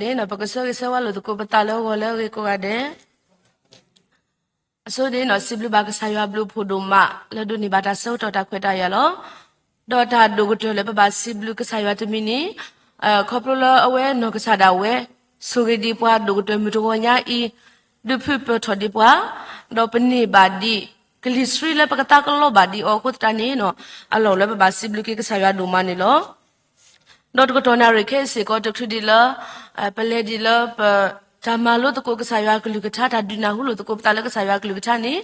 န့ၣ် ပကဆၢဂ့ၤဆၢဝါလိာ်သကိးပသးလၢဂီၤလၢအဂ့ၤကိးဂၤဒဲး. အဆိန့ၣ် စံးဘျုးဘၣ်ကစၢ်ယွၤဘျုးဖှိၣ်ဒိၣ်မး လၢဒိးန့ၢ်ဘၣ်တၢ်ဆၢကတီၢ်တၢ်ခွဲးတၢ်ယာ်လီၤ. ဒီးတၢ်ဒိၣ်ကတၢၢ်လၢပဘၣ်စံးဘျုးကစၢ်ယွၤတမံၤန့ၣ် ခီဖျိလၢအဝဲနီၢ်ကစၢ်ဒၣ်ဝဲ ဆိၣ်ဂ့ၤဒံးပှၤဒိၣ်ကတၢၢ်မုၢ်တဂီၤညါအံၤ, ဒုးဖုးပၢၢ်ထီၣ်ဒံးပှၤ, ဒီးပန့ၢ်ဘၣ်ဒံး ကလံၤဆှံလၢပကသးကလီဘၣ်ဒံးအီၤအဃိသတးန့ၣ် အလီၢ်လၢပဘၣ်စံးဘျုးက့ၤကစၢ်ယွၤဒိၣ်မးန့ၣ်လီၤ. ဒီးတကတီၢ်နၣ်ရံၣ်ခဲအံၤစ့ၢ်ကီး တချုးဒံးလၢ ပလဲၤဒံးလၢပတၢ်မၤလိသကိးကစၢ်ယွၤကလုၢ်ကထါ တၢ်ဒုးနၢ်ဟူလိာ်သကိးပသးလၢကစၢ်ယွၤကလုၢ်ကထါန့ၣ်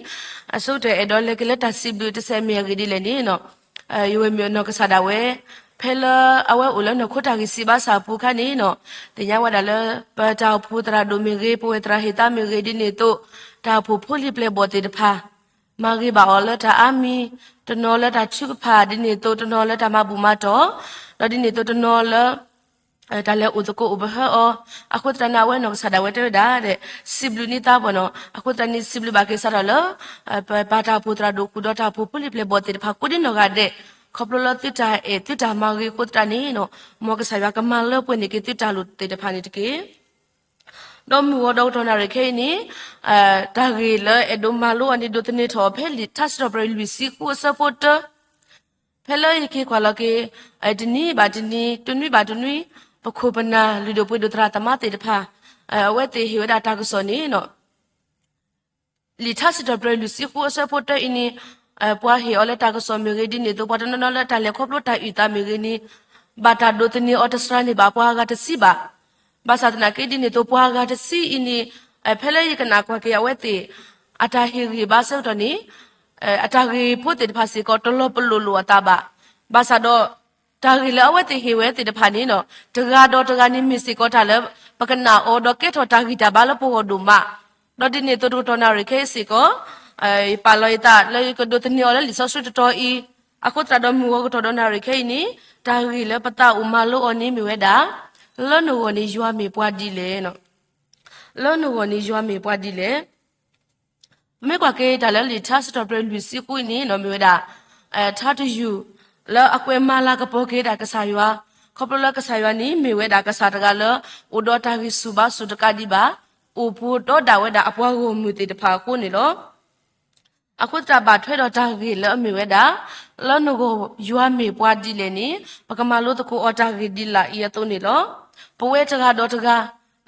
အဆိကတၢၢ်အဲၣ်ဒိးလဲၤက့ၤလၢတၢ်စံးဘျုးတစဲးမ့ၢ်အဂ့ၢ်ဒ်လဲၣ်န့ၣ် ယဝဲၢ်မုၣ်အနီၢ်ကစၢ်ဒၣ်ဝဲ ဖဲလၢအဝဲအိၣ်လၢနီၢ်ခိတၢ်ဂံၢ်စၢ်ဘါစၢ်အပူၤအခါန့ၣ် သ့ၣ်ညါဝဲဒၣ်လၢ ပတၢ်အိၣ်ဖှိၣ်သရၣ်ဒိၣ်မ့ၢ်ဂ့ၤ, ပဝဲၢ်သရၣ်ဟ့ၣ်သါမ့ၢ်ဂ့ၤ, ဒ်န့ၣ်အသိး တၢ်အိၣ်ဖှိၣ်ဖိလံၤပျဲၢ်ဘီၣ်သ့ၣ်တဖၣ် မၤဂ့ၤဘၣ်အီၤလၢတၢ်အါမံၤ, တနီၤလၢတၢ်ထုကဖၣ်, ဒ်န့ၣ်အသိးတနီၤလၢတၢ်မၤဘူၣ်မၤတီၢ်, ဒီးဒ်န့ၣ်အသိးတနီၤလၢ တၢ်လဲၤအိၣ်သကိးအိၣ်ပဟၢအီၤ, အဃိသတးန့ၣ် အဝဲနီၢ်ကစၢ်ဒၣ်ဝဲတဲဝဲဒၣ် စံးဘျုးန့ၢ်သးပှၢ်နီၤ, အဃိသတးန့ၣ် စံးဘျုးဘၣ်က့ၤစးထီၣ်လၢ ပပၢ်တၢ်အိၣ်ဖှိၣ်သရၣ်ဒိၣ်ဃုာ်ဒီးတၢ်အိၣ်ဖှိၣ်ဖိလံၤပျဲၢ်ဘီၣ်သ့ၣ်တဖၣ် ကိးဒံနီၢ်ဂၤဒဲး, ခီဖျိလၢသုတၢ်အဲၣ်သုတၢ်မၤဂ့ၤအဃိသတးန့ၣ် မ်ကစၢ်ယွၤကမၤလၢပှဲၤန့ၢ်က့ၤသုတၢ်လိၣ်သ့ၣ်တဖၣ်န့ၣ်တက့ၢ်. ဒီးမုၢ်ဂီၤဒီးကတီၢ်နၣ်ရံၣ်ခဲအံၤန့ၣ် တၢ်ဂ့ၢ်လၢအဲၣ်ဒိးမၤလိအီၤန့ၣ် ဒိးသန့ၤထီၣ်ဖဲလံာ်ထါစံးထီၣ်ပတြၢၤလွံၢ်ဆံဃုအဆၢဖိတၢ, ဖဲလၢယက့ၤကွၢ်လီၤက့ၤ တနွံဘၣ်တနွံ, တနွံဘၣ်တနွံ, ပခိၣ်ပနၢ်လုၢ်ဒိၣ်ပှ့ၤဒိၣ်သရၣ်သမါသ့ၣ်တဖၣ် အဝဲသ့ၣ်ဟ့ၣ်ဝဲဒၣ်တၢ်ကစီၣ်န့ၣ် လံာ်ထါစံးထီၣ်ပတြၢၤလွံၢ်ဆံဃုအဆၢဖိတၢအံၤန့ၣ် ပှၤဟ့ၣ်အီၤလၢတၢ်ကစီၣ်မ့ၢ်ဂ့ၤ, ဒ်န့ၣ်အသိးပှၤတနီၤနီၤလၢတၢ်လဲၤခီဖျိတၢ်အုၣ်သးမ့ၢ်ဂ့ၤန့ၣ် ဘၣ်တၢ်ဒိးသန့ၤအီၤတစှၤန့ၢ်ဘၣ်ပှၤအဂၤတဆံဘၣ်. ဘၣ်ဆၣ်သနာ်က့ ဒ်န့ၣ်အသိးပှၤအဂၤတဆံအံၤန့ၣ် ဖဲလၢယကနၣ်ကွၢ်က့ၤအဝဲသ့ၣ် အတၢ်ဟ့ၣ်ဂံၢ်ဘါဆၢကတီၢ်န့ၣ် အတၢ်ဂ့ၢ်ဖိသ့ၣ်တဖၣ်စ့ၢ်ကီး တလီၤပလိာ်လိာ်အသးဘၣ်. ဘၣ်ဆၣ်ဒီး တၢ်ဂ့ၢ်လၢအဝဲသ့ၣ်ဟ့ၣ်ဝဲသ့ၣ်တဖၣ်န့ၣ် တဂၤဒီးတဂၤန့ၣ်မ့ၢ်စ့ၢ်ကီးတၢ်လၢ ပကနၣ်အီၤဒီးကဲထီၣ်တၢ်ဂံၢ်တၢ်ဘါလၢပဂီၢ်ဒိၣ်မး, ဒီးဒ်န့ၣ်အသိးတကတီၢ်နၣ်ရံၣ်ခဲအံၤစ့ၢ်ကီး ယပာ်လီၤယသးလၢယကဒိးသန့ၤအီၤလၢလံာ်စီဆှံတတီၤအံၤ, အဃိသတးဒီးမုၢ်ဂီၤကတီၢ်ဒီးနၣ်ရံၣ်ခဲအံၤန့ၣ် တၢ်ဂ့ၢ်လၢပသးအိၣ်မၤလိအီၤန့ၣ်မ့ၢ်ဝဲဒၣ် လၢနဂီၢ်န့ၣ်ယွၤမ့ၢ်ပှၤဒ်လဲၣ် လၢနဂီၢ်န့ၣ်ယွၤမ့ၢ်ပှၤဒ်လဲၣ်. ပမ့ၢ်ကွၢ်က့ၤတၢ်လၢလံာ်ထါစံးထီၣ်ပတြၢၤလွံၢ်ဆံဃုအံၤန့ၣ် မ့ၢ်ဝဲဒၣ် ထါတယုၢ် လၢအကွဲးမၤလၤကပီၤက့ၤဒၣ်ကစၢ်ယွၤ, ခီဖျိလၢကစၢ်ယွၤန့ၣ် မ့ၢ်ဝဲဒၣ်ကစၢ်တဂၤလၢ အိၣ်ဒီးတၢ်ဂံၢ်ဆူၣ်ဘါဆူၣ်တကးဒံးဘၣ်, အိၣ်ဖှိၣ်ဒီးဒၣ်ဝဲဒၣ်အပှၤဂီၢ်မုၢ်သ့ၣ်တဖၣ်အဃိန့ၣ်လီၤ. အဃိသတးဘၣ်ထွဲဒီးတၢ်ဂ့ၢ်လၢအမ့ၢ်ဝဲဒၣ် လၢနဂီၢ်ယွၤမ့ၢ်ပှၤဒ်လဲၣ်န့ၣ် ပကမၤလိသကိးအီၤတၢ်ဂ့ၢ်ဒ်လာ်အံၤအသိးန့ၣ်လီၤ. ပဝဲတဂၤဒီးတဂၤ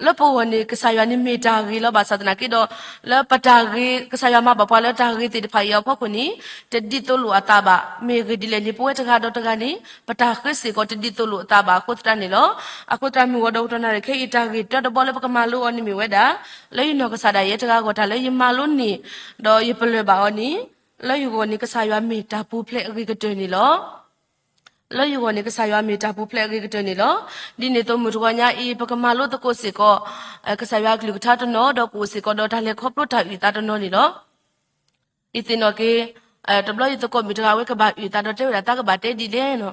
လၢပဂီၢ်န့ၣ် ကစၢ်ယွၤန့ၣ်မ့ၢ်တၢ်ဂ့ၤလီၤ. ဘၣ်ဆၣ်သနာ်က့ဒီး လၢပတၢ်ဂ့ၤ ကစၢ်ယွၤမၤဘၣ်ပှၤလၢတၢ်ဂ့ၤသ့ၣ်တဖၣ်အံၤအဖီခိၣ်န့ၣ် တဒ်သိးလိာ်အသးဘၣ်. မ့ၢ်ဂ့ၢ်ဒ်လဲၣ်န့ၣ် ပဝဲတဂၤဒီးတဂၤန့ၣ် ပတၢ်ဃ့စ့ၢ်ကီးတဒ်သိးလိာ်အသးဘၣ်အဃိသတးန့ၣ်လီၤ. အဃိသတးမုၢ်ဂီၤဒီးကတီၢ်နၣ်ရံၣ်ခဲအံၤ တၢ်ဂ့ၢ်တၢတဘီလၢပကမၤလိအီၤန့ၣ်မ့ၢ်ဝဲဒၣ် လၢယနီၢ်ကစၢ်ဒၣ်ယဲတဂၤအဂီၢ် တၢ်လၢယမၤလိန့ၢ် ဒီးယပလၢၢ်ဘၣ်အီၤန့ၣ် လၢယဂီၢ်န့ၣ် ကစၢ်ယွၤမ့ၢ်တၢ်ပူၤဖျဲးအဂ့ၤကတၢၢ်န့ၣ်လီၤ. လၢယဂီၢ်န့ၣ် ကစၢ်ယွၤမ့ၢ်တၢ်ပူၤဖျဲးအဂ့ၤကတၢၢ်န့ၣ်လီၤ. ဒ်န့ၣ်အသိးမုၢ်တဂီၤညါအံၤ ပကမၤလိသကိးစ့ၢ်ကီး ကစၢ်ယွၤအကလုၢ်ကထါတနီၤ ဒီးကအိၣ်စ့ၢ်ကီးဒီးတၢ်လဲၤခီဖျိတၢ်အုၣ်သးတနီၤန့ၣ်လီၤ. ယသ့ၣ်နီၣ်က့ၤ တဘျီယသကိးမုၣ်တဂၤ အဝဲကဘၣ်အုၣ်သးဒီးတဲဝဲဒၣ် သးကဘၣ်တဲဒ်လဲၣ်နီၤ.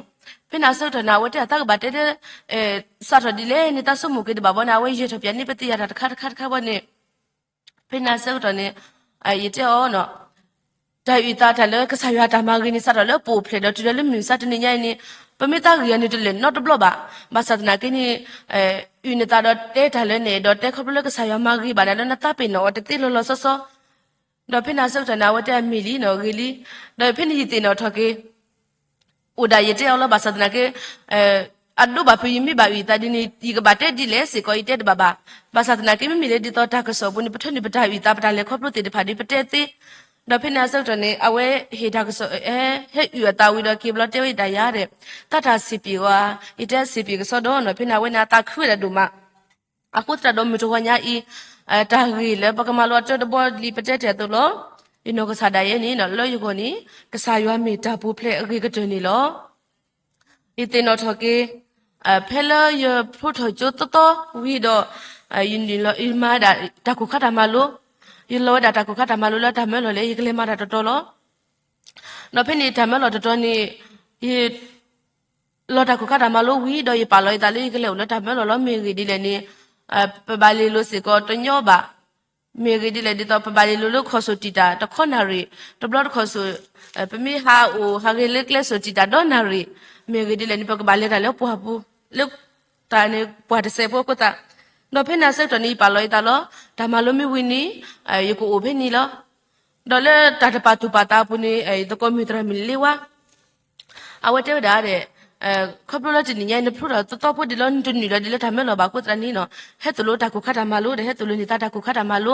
ဖဲန့ၣ်အဆၢကတီၢ်န့ၣ် အဝဲတဲဒၣ် သးကဘၣ်တဲတဲ စးထီၣ်ဒ်လဲၣ်န့ၣ် သးဆိကမိၣ်က့ၤတဘၣ်ဘီန့ၣ် အဝဲယဲၢ်ထီၣ်ပၠးန့ၢ်ပသ့ၣ်ယၤတၢ်တခါတခါတခါဘီန့ၣ် ဖဲန့ၣ်အဆၢကတီၢ်န့ၣ် ယတဲအီၤနီၤ တၢ်အုၣ်သးတၢ်လၢကစၢ်ယွၤတၢ်မၤဂ့ၤန့ၣ် စးထီၣ်လၢပအိၣ်ဖျဲၣ်ဒီးတုၤလၢလၢမုၢ်မဆါတနံၤညါအံၤန့ၣ် ပမ့ၢ်သးဂ့ၤအီၤန့ၣ်တလၢာ်နီတဘျီဘၣ်. ဘၣ်ဆၣ်သနာ်က့န့ၣ် အုၣ်နသးဒီးတဲတၢ်လၢနအဲၣ်ဒိးတဲခီဖျိလၢကစၢ်ယွၤမၤဂ့ၤဘၣ်နၤလၢနသးပ့ၤနီၣ်အီၤတသ့လီၤလီၤဆီဆီ ဒီးဖဲန့ၣ်အဆၢကတီၢ်န့ၣ် အဝဲတဲအမ့ၢ်လံနီၤ ဂ့ၤလံ. ဒီးဖဲန့ၣ်ယသ့ၣ်နီၣ်ထီၣ်က့ၤ အိၣ်ဒၣ်ယတဲအီၤလီၤ ဘၣ်ဆၣ်သနာ်က့ အဒိဘၣ်ဖုးယမ့ၢ်ဘၣ်အုၣ်သးဒ်န့ၣ် ယကဘၣ်တဲဒ်လဲၣ်စ့ၢ်ကီး ယတဲတဘၣ်ဘၣ်. ဘၣ်ဆၣ်သနာ်က့ မ့မ့ၢ်လၢဒ်သိးတၢ်ကစီၣ်အပူၤန့ၣ် ပထၢနုာ်ပတၢ်အုၣ်သး ပတၢ်လဲၤခီဖျိသ့ၣ်တဖၣ်ဒီး ပတဲသ့. ဒီးဖဲန့ၣ်အဆၢကတီၢ်န့ၣ် အဝဲဟ့ၣ်တၢ်ကစီၣ် ဟဲအုၣ်အသးဝံၤဒီးက့ၤဘျီတဲဝဲဒၣ်ယၤဒီး သးတၢ်စံးပ့ၤဝဲ ယတဲစံးပ့ၤကစီဒီးနီၤ ဖဲန့ၣ်အဝဲန့ၣ်အသးခုဝဲဒၣ်ဒိၣ်မး. အဃိသတးဒီးမုၢ်တဂီၤညါအံၤ တၢ်ဂ့ၢ်လၢပကမၤလိအတၢတဘီလံပတဲတၢ်အသိးလီၤ. ယနီၢ်ကစၢ်ဒၣ်ယဲန့ၣ် လၢယဂီၢ်န့ၣ် ကစၢ်ယွၤမ့ၢ်တၢ်ပူၤဖျဲးအဂ့ၤကတၢၢ်န့ၣ်လီၤ. ယသ့ၣ်နီၣ်ထီၣ်က့ၤ ဖဲလၢယဖျိထီၣ်ကၠိသီသီဝံၤဒီး ယမၤဝဲဒၣ်တၢ်ကိၢ်ခါတၢ်မၤလိ, ယလီၤဝဲဒၣ်တၢ်ကိၢ်ခါတၢ်မၤလိလၢတၢ်မၢလီၤလၢ ယကလဲၤမၤတၢ်တတီၤလီၤ. ဒီးဖဲန့ၣ်တၢ်မၢလီၤတတီၤန့ၣ် ယ လီၤတၢ်ကိၢ်ခါတၢ်မၤလိဝံၤဒီး ယပာ်လီၤယသးလၢယကလဲၤအိၣ်လၢတၢ်မၢလီၤလီၤ. မ့ၢ်ဂ့ၢ်ဒ်လဲၣ်န့ၣ် ပဘၣ်လဲၤလိၤစ့ၢ်ကီးတညီဘၣ်. မ့ၢ်ဂ့ၢ်ဒ်လဲၣ်ဒ်သိး ပဘၣ်လဲၤလိၤလၢခီၣ်စိၣ်တံာ်တာ်တခီနၣ်ရံၣ်, တဘျီတခီၣ်စိၣ် ပမ့ၢ်ဟးအိၣ်ဟးဂ့ၤလၢကျဲစိၣ်တံာ်တာ်ဒီနၣ်ရံၣ်, မ့ၢ်ဂ့ၢ်ဒ်လဲၣ်န့ၣ် ပကဘၣ်လဲၤတၢ်လၢပှၢ်ပူၤ လၢတၢ်န့ၣ်ပှၢ်တစဲးဖိအဃိသတး ဒီးဖဲန့ၣ်အဆၢကတီၢ်န့ၣ် ယပာ်လီၤယသးလီၤ, တၢ်မၤလိမ့ၢ်ဝံၤန့ၣ် ယကအိၣ်ဖဲန့ၣ်လီၤ. ဒီးလၢတၢ်တပာ်သူၣ်ပာ်သးအပူၤန့ၣ် ယသကိးမုၣ်သရၣ်မုၣ်လ့ဝါ အဝဲတဲဝဲဒၣ်ဒီး ခီဖျိလၢတနံၤညါအံၤ နဖျိထီၣ်သီသီဖိဒ်လၢနတနုာ်လီၤဒ်လၢတၢ်မၢလီၤဘၣ်အဃိသတးန့ၣ်နီၤ, ဟဲသိၣ်လိတၢ်ကိၢ်ခါတၢ်မၤလိဒီး ဟဲသိၣ်လိန့ၢ်သးတၢ်ကိၢ်ခါတၢ်မၤလိ.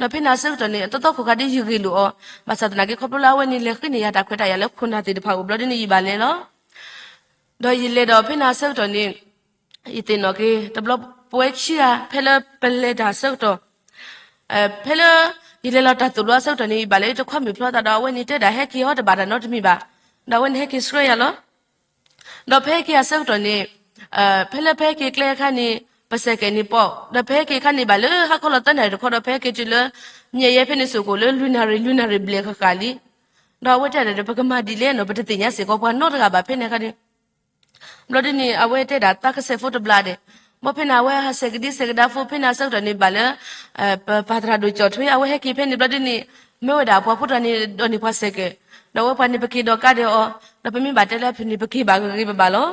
ဒီးဖဲန့ၣ်အဆၢကတီၢ်န့ၣ် အသီသီခိၣ်ခါဒ်ယဂ့ၢ်လိာ်အီၤ, ဘၣ်ဆၣ်သနာ်က့ ခီဖျိလၢအဝဲန့ၣ် လဲၤဃ့န့ၢ်ယၤတၢ်ခွဲးတၢ်ယာ်လၢခိၣ်နၢ်သ့ၣ်တဖၣ်အိၣ်ဘျီဒ်န့ၣ် ယဘၣ်လဲၤလီၤ. ဒီးယလဲၤဒီးဖဲန့ၣ်အဆၢကတီၢ်န့ၣ် ယသ့ၣ်နီၣ်က့ၤ တဘျီပဝဲခံဂၤ ဖဲလၢပလဲၤတၢ်အဆၢကတီၢ် ဖဲလၢ ယလဲၤလီၤတၢ်သိၣ်လိအဆၢကတီၢ်န့ၣ် ယဘၣ်လၢယတခွါမုၣ်ဖျီသးဒီး အဝဲန့ၣ်တဲဒၣ်ဟဲက့ၤအီၤတဘၣ်တၢ်နီတမံၤဘၣ်. ဒီးအဝဲန့ၣ်ဟဲက့ၤဆှၢယၤလီၤ. ဒီးဖဲဟဲက့ၤအဆၢကတီၢ်န့ၣ် ဖဲလၢပဟဲက့ၤကျဲအခါန့ၣ် ပစဲးကဲးန့ၣ်ပိာ်, ဒီးပဟဲက့ၤအခါန့ၣ် ဘၣ်လၢဟါခီလီၤသၢနၣ်ရံၣ်တခီဒီး ပဟဲက့ၤတုၤလၢ မၠဲးယဲဖဲန့ၣ်စ့ၢ်ကီးလၢ လွံၢ်နၣ်ရံၣ် လွံၢ်နၣ်ရံၣ်ဘျဲၣ်ဃၣ်ဃၣ်လံ. ဒီးအဝဲတဲဒၣ်ဒီး ပကမၤဒ်လဲၣ်နီၤ ပတသ့ၣ်ညါစ့ၢ်ကီးပှၤနီတဂၤဘၣ်ဖဲန့ၣ်အခါန့ၣ် ဘျီဒ်န့ၣ် အဝဲတဲဒၣ်သးကစဲးဖိတဘျီဒီး ဘၣ်ဖဲန့ၣ်အဝဲဟးစဲးကဒံစဲးကဒါဖိ ဖဲန့ၣ်အဆၢကတီၢ်န့ၣ် ဘၣ်လၢ ပပၢ်သရၣ်ဒိၣ်ကၠီၣ်ထွ့ အဝဲဟဲက့ၤဖဲန့ၣ်ဘျီဒ်န့ၣ် မၢဝဲဒၣ်အပှၤဖိတဂၤန့ၣ် ဒိးန့ၢ်ပှၤစဲးကဲး, ဒီးအဝဲပှၤန့ၣ် ပက့ၤဒိးကါဒီးအီၤ, ဒီးပမ့ၢ်ဘၣ်တဲလၢအဖုၣ်န့ၣ် ပက့ၤဘၣ်ဂ့ၤဂ့ၤဘၣ်ဘၣ်လီၤ.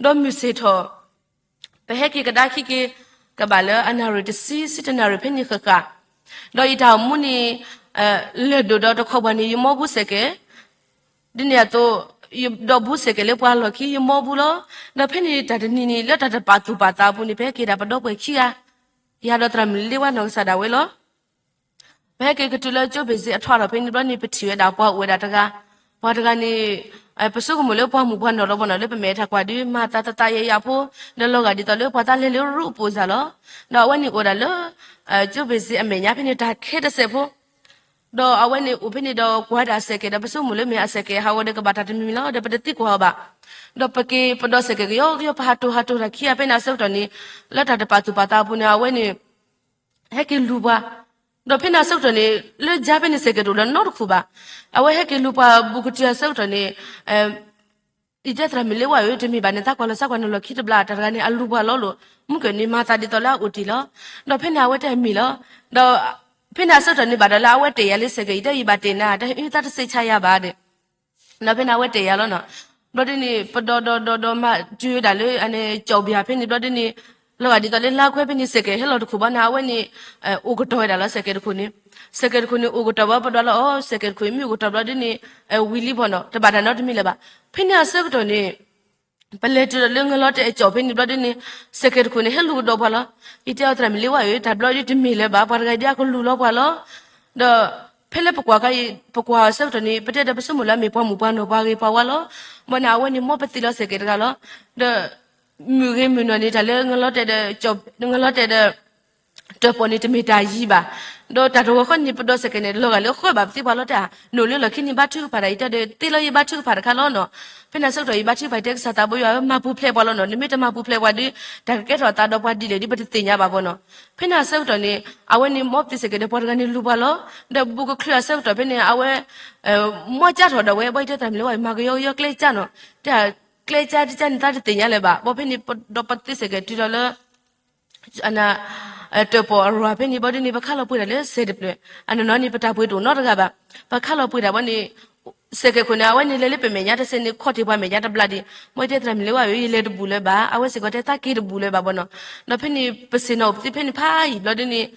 ဒီးမုၢ်ဆ့ၣ်ထီၣ် ပဟဲက့ၤကဒါခံက့ၤ ကဘၣ်လၢအနၣ်ရံၣ်တဆံ ဆံတနၣ်ရံၣ်ဖဲန့ၣ်ဃၣ်ဃၣ်, ဒီးယတၢ်အိၣ်မူန့ၣ် လၢၢ်ဒိၣ်ဒီးတခီပှၤန့ၣ် ယမီဘူစဲးကဲး ဒ်န့ၣ်အသိး ယဒိးဘူစဲးကဲးလၢပှၤလီၢ်ခံ ယမီဘူလီၤ. ဒီးဖဲန့ၣ်တၢ်တနံၤန့ၣ် လၢတၢ်တပာ်သူၣ်ပာ်သးအပူၤန့ၣ် ပဟဲက့ၤဒၣ်ပဒီပုၢ်ဝဲၢ်ခံဂၤ, ယၤဒီးသရၣ်မုၣ်လ့ဝါနီၢ်ကစၢ်ဒၣ်ဝဲလီၤ. ပဟဲက့ၤကတုၤလၢကၠိဘ့ၣ်စ့အထွးထီၣ်ဖဲန့ၣ်ဘျီန့ၣ် ပထံၣ်ဝဲဒၣ်ပှၤအိၣ်ဝဲဒၣ်တဂၤ, ပှၤတဂၤန့ၣ် ပဆိကမိၣ်လၢပှၤမုၣ်ပှၤနီၢ်လီၤဘၣ်နီၤ လၢပမဲာ်ထံကီၢ်ဒီး မၤသးသးယံာ်ယံာ်ဖိ, ဒီးလီၤဂာ်ဒ်သိးလၢပှၤသးလဲၤလၢရူအပူၤစ့ၢ်လီၤ. ဒီးအဝဲန့ၣ်အိၣ်ဒၣ်လၢ ကၠိဘ့ၣ်စ့အမဲာ်ညါဖဲန့ၣ် တၢ်ခဲတစဲးဖိ ဒီးအဝဲန့ၣ်အိၣ်ဖဲန့ၣ်ဒီးကွၢ်ဒၣ်စဲးကဲးဒီး ပဆိကမိၣ်လၢမ့ၢ်အစဲးကဲးဟးဂီၤဒီးကဘၣ်တၢ်တမံၤမံၤလီၤ ဒီးပတသံကွၢ်အီၤဘၣ်. ဒီးပက့ၤပဒိးစဲးကဲးကယီကယီ ပဟးတိၢ်ဟးတိၢ်တၢ်ခံဂၤဖဲန့ၣ်အဆၢကတီၢ်န့ၣ် လၢတၢ်တပာ်သူၣ်ပာ်သးအပူၤန့ၣ် အဝဲန့ၣ် ဟဲက့ၤလူၤပှၤ, ဒီးဖဲန့ၣ်အဆၢကတီၢ်န့ၣ် လၢကၠိဖဲန့ၣ်စဲးကဲးတအိၣ်လၢနီတခိၣ်ဘၣ်. အဝဲဟဲက့ၤလူၤပှၤဘူးကတုၤအဆၢကတီၢ်န့ၣ် ယတဲသရၣ်မုၣ်လ့ဝါဧၢ တမ့ၢ်ဘၣ်န့ၣ် သးကွၢ်လီၤသးကွၢ်နီၤလီၢ်ခံတဘျီ တၢ်တဂၤန့ၣ် အလူၤပှၤလီၤလိာ် မုၢ်ကၢၢ်န့ၣ်မၤသးဒ်သိးလၢအအိၣ်တ့ၢ်လီၤ. ဒီးဖဲန့ၣ်အဝဲတဲမ့ၢ်လီၤ. ဒီးဖဲန့ၣ်အဆၢကတီၢ်န့ၣ်ဘၣ်ဒီးလၢ အဝဲတဲယၤလၢစဲးကဲး ယတဲယဘၣ်တဲနၤ တဟ့ၣ်သးတစဲးဆါယၤဘၣ်ဒီး ဒီးဖဲန့ၣ်အဝဲတဲယၤလီၤနီၤ. ဘျီဒ်န့ၣ် ပဒီးဒီးဒီးဒီးမၤတုၤဝဲဒၣ်လၢအန့ၣ် ကၠီၣ်ဘၠၣ်ဖဲန့ၣ်ဘျီဒ်န့ၣ် လီၤဂာ်ဒ်သိးလၢလါခွဲဖဲန့ၣ် စဲးကဲးဟဲလီၤတခိၣ်ဘၣ်န့ၣ် အဝဲန့ၣ် အိၣ်ကတီၤဝဲဒၣ်လီၤ စဲးကဲးတခိၣ်န့ၣ်. စဲးကဲးတခိၣ်န့ၣ် အိၣ်ကတီၤဘၣ် ပဒီးလၢအီၤ စဲးကဲးတခိၣ်အံၤမ့ၢ်အိၣ်ကတီၤဘျီဒ်န့ၣ် ဝံၤလံဘၣ်နီၤ တဘၣ်တၢ်နီတမံၤလၢၤဘၣ်. ဖဲန့ၣ်အဆၢကတီၢ်န့ၣ် ပလဲၤတုၤဒီးလၢငလီၤတဲာ်အကၠီၣ်ဖဲန့ၣ်ဘျီဒ်န့ၣ် စဲးကဲးတခိၣ်န့ၣ် ဟဲလူၤကဒီးပှၤလီၤ. ယတဲအီၤသရၣ်မုၣ်လ့ဝါဧၢ တၢ်ဘျီဒ်တမ့ၢ်လၢၤဘၣ် ပှၤတဂၤဒ်အကလူၤလီၤပှၤလီၤ. ဒီးဖဲလၢပကွၢ်ခါအံၤ ပကွၢ်အီၤအဆၢကတီၢ်န့ၣ် ပတဲဒီးပဆိကမိၣ်လၢအမ့ၢ်ပှၤမုၣ်ပှၤနီၢ်ပှၤဂ့ၤပှၤဝါလီၤ. ဘၣ်န့ၣ် အဝဲန့ၣ်မ်ပသံလီၤစဲးကဲးတဂၤလီၤ. ဒီး မုၢ်ဂ့ၤမုၢ်နီၢ်န့ၣ် တၢ်လၢငလီၤတဲာ်ဒီး ငလီၤတဲာ်ဒီး တၢၣ်ပီၣ်န့ၣ် တမ့ၢ်တၢ်ယံၤဘၣ်. ဒီးတၢ်တဂီၤဃီန့ၣ် ပဒိးစဲးကဲးန့ၣ် လီၤဂာ်လၢဃၢဘၣ်ပသံပှၤလီၤတဲာ်ဧါ, နအိၣ်လၢလီၢ်ခံန့ၣ် ဘါထုကဖၣ်တၢ်အံၤ တဲဒီးသ့လီၤယဘါထုကဖၣ်တခါလီၤနီၤ. ဖဲန့ၣ်အဆၢကတီၢ် ယဘါထုကဖၣ်တဲကစၢ်သးဘိယွၤဧၢ မၤပူၤဖျဲးပှၤလီၤနီၤ. နမ့ၢ်တမၤပူၤဖျဲးပှၤဒီး တၢ်ကကဲထီၣ်အသးဒီးပှၤဒ်လဲၣ်ဒီး ပတသ့ၣ်ညါဘၣ်ဘၣ်နီၤ. ဖဲန့ၣ်အဆၢကတီၢ်န့ၣ် အဝဲန့ၣ်မ်ပသံစဲးကဲးဒီး ပှၤတဂၤန့ၣ်လူၤပှၤလီၤ. ဒီးဘူးကချုးအဆၢကတီၢ်ဖဲန့ၣ် အဝဲ မ်ကၠါထီၣ်ဒီးဝဲ ဘၣ်ယတဲသရၣ်မုၣ်လ့ဝါ မၤကယီကယီကျဲကၠါနီၤ. တဲ ကျဲကၠါတကၠါန့ၣ် သးတသ့ၣ်ညါလၢၤဘၣ်. ဘၣ်ဖဲန့ၣ် ပဒီးပသံစဲးကဲးတုၤဒီးလၢ တၢၣ်ပီၣ်အရၤဖဲန့ၣ်ဘျီဒ်န့ၣ် ပခါလီၤပှ့ၤတၢ်လၢစဲးတဖျၢၣ်. အနီၢ်နီၢ်န့ၣ် ပတၢ်ပှ့ၤတအိၣ်နီတဂၤဘၣ်. ပခါလီၤပှ့ၤတၢ်ဘၣ်န့ၣ် စဲးကဲးခိၣ်န့ၣ် အဝဲန့ၣ်လဲၤလၢပမဲာ်ညါတစဲးန့ၣ် ခီၣ်ထံးပှၤမဲာ်ညါတဘျီဒီး ဘၣ်ယတဲသရၣ်မုၣ်လ့ဝါဧၢ ယလဲၤတဘူးလၢၤဘၣ်. အဝဲစ့ၢ်ကီးတဲသးက့ၤတဘူးလၢၤဘၣ်ဘၣ်နီၤ. ဒီးဖဲန့ၣ် ပစ့ၢ်နီၤအိၣ်ပသံဖဲန့ၣ်ဖးယံာ်ဘျီဒ်န့ၣ်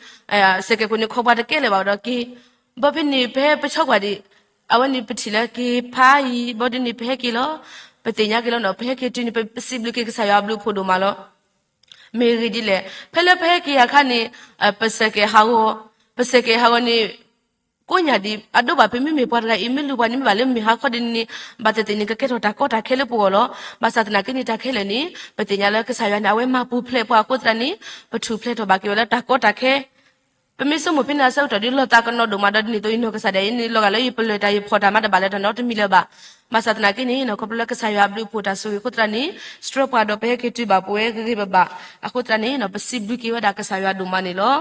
စဲးကဲးခိၣ်န့ၣ် ခီပှၤတကဲလၢၤဘၣ်ဒီးက့ၤ ဘၣ်ဖဲန့ၣ် ပဟဲပဆီကွၢ်ဒံး အဝဲန့ၣ်ပထံၣ်လၢက့ၤဖးယံာ်ဘျီဒ်န့ၣ် ပဟဲက့ၤလီၤ. ပသ့ၣ်ညါက့ၤလီၤနီၤ. ပဟဲက့ၤတုၤန့ၣ် ပစံးဘျုးက့ၤကစၢ်ယွၤအဘျုးအဖှိၣ်ဒိၣ်မးလီၤ. မ့ၢ်ဂ့ၢ်ဒ်လဲၣ် ဖဲလၢပဟဲက့ၤအခါန့ၣ် ပစဲးကဲးဟးဂီၤ, ပစဲးကဲးဟးဂီၤန့ၣ် ကိးညါဒံး အဒိဘၣ်ဖဲမ့မ့ၢ်ပှၤတဂၤအံၤ မ့ၢ်လူၤပှၤန့ၣ် မ့ၢ်ဘၣ်လၢမုၢ်ဟါခီဒ်န့ၣ်န့ၣ် ဘၣ်သ့ၣ်သ့ၣ်န့ၣ် ကကဲထီၣ်တၢ်ကီတၢ်ခဲလၢပဂီၢ်လီၤ. ဘၣ်ဆၣ်သနာ်က့န့ၣ် တၢ်ခဲလၢာ်န့ၣ် ပသ့ၣ်ညါလၢကစၢ်ယွၤန့ၣ် အဝဲမၤပူၤဖျဲးပှၤအဃိသတးန့ၣ် ပထူၣ်ဖျဲးထီၣ်ဘၣ်က့ၤဝဲလၢတၢ်ကီတၢ်ခဲ ပမ့ၢ်ဆိကမိၣ်ဖဲန့ၣ်အဆၢကတီၢ်ဒီး လီၤသးကနီၤဒိၣ်မးဒီးဒ်န့ၣ်အသိး ယနီၢ်ကစၢ်ဒၣ်အံၤန့ၣ် လီၤဂာ်လၢယပလၢၢ်တၢ်ယဖီၣ်တၢ်မးတဘၣ်လၢၤတၢ်နီတမံၤလၢၤဘၣ်. ဘၣ်ဆၣ်သနာ်က့န့ၣ် ခီဖျိလၢကစၢ်ယွၤအဘျုးအဖှိၣ်တၢ်ဆိၣ်ဂ့ၤအဃိသတးန့ၣ် စှၢပှၤဒီးပဟဲက့ၤတုၤဘၣ်ပဝဲဂ့ၤဂ့ၤဘၣ်ဘၣ် အဃိသတးန့ၣ် ပစံးဘျုးက့ၤဝဲဒၣ်ကစၢ်ယွၤဒိၣ်မးန့ၣ်လီၤ.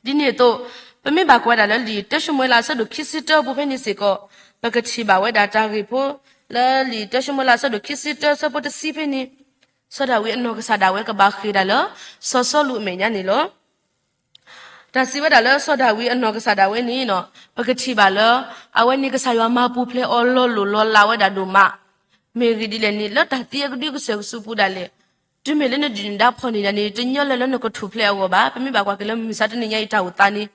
ဒ်န့ၣ်အသိး ပမ့ၢ်ဘၣ်ကွၢ်ဝဲဒၣ်လၢလံာ်တၢၡမူၤအ့လးအဆၢဒိၣ်ခံဆံတၢအပူၤဖဲန့ၣ်စ့ၢ်ကီး ပကထံၣ်ဘၣ်ဝဲဒၣ်တၢ်ဂ့ၢ်ဖိ လၢလံာ်တၢၡမူၤအ့လးအဆၢဒိၣ်ခံဆံတၢအဆၢဖိတဆံဖဲန့ၣ် စီၤဒၤဝံးအနီၢ်ကစၢ်ဒၣ်ဝဲကဘၣ်ဃ့ၢ်ဒၣ်လၢ စီၤစီလူးအမဲာ်ညါန့ၣ်လီၤ. တၢ်စံးဝဲဒၣ်လၢစီၤဒၤဝံးအနီၢ်ကစၢ်ဒၣ်ဝဲန့ၣ် ပကထံၣ်ဘၣ်လၢ အဝဲန့ၣ်ကစၢ်ယွၤမၤပူၤဖျဲးအီၤလီၤလိၢ်လီၤလးဝဲဒၣ်ဒိၣ်မး. မ့ၢ်ဂ့ၢ်ဒ်လဲၣ်န့ၣ် လၢတၢ်သံအကဒုကစၢၢ်ကဆူးပူၤဒၣ်လဲာ် တုၤမ့ၢ်လၢနဒုၣ်နဒါဖီၣ်န့ၢ်နၤန့ၣ် တညီလၢၤလၢနကထူၣ်ဖျဲးအဂီၢ်ဘၣ်. ပမ့ၢ်ဘၣ်ကွၢ်က့ၤလၢမုၢ်မဆါတနံၤညါအံၤတၢ်အိၣ်သးန့ၣ်,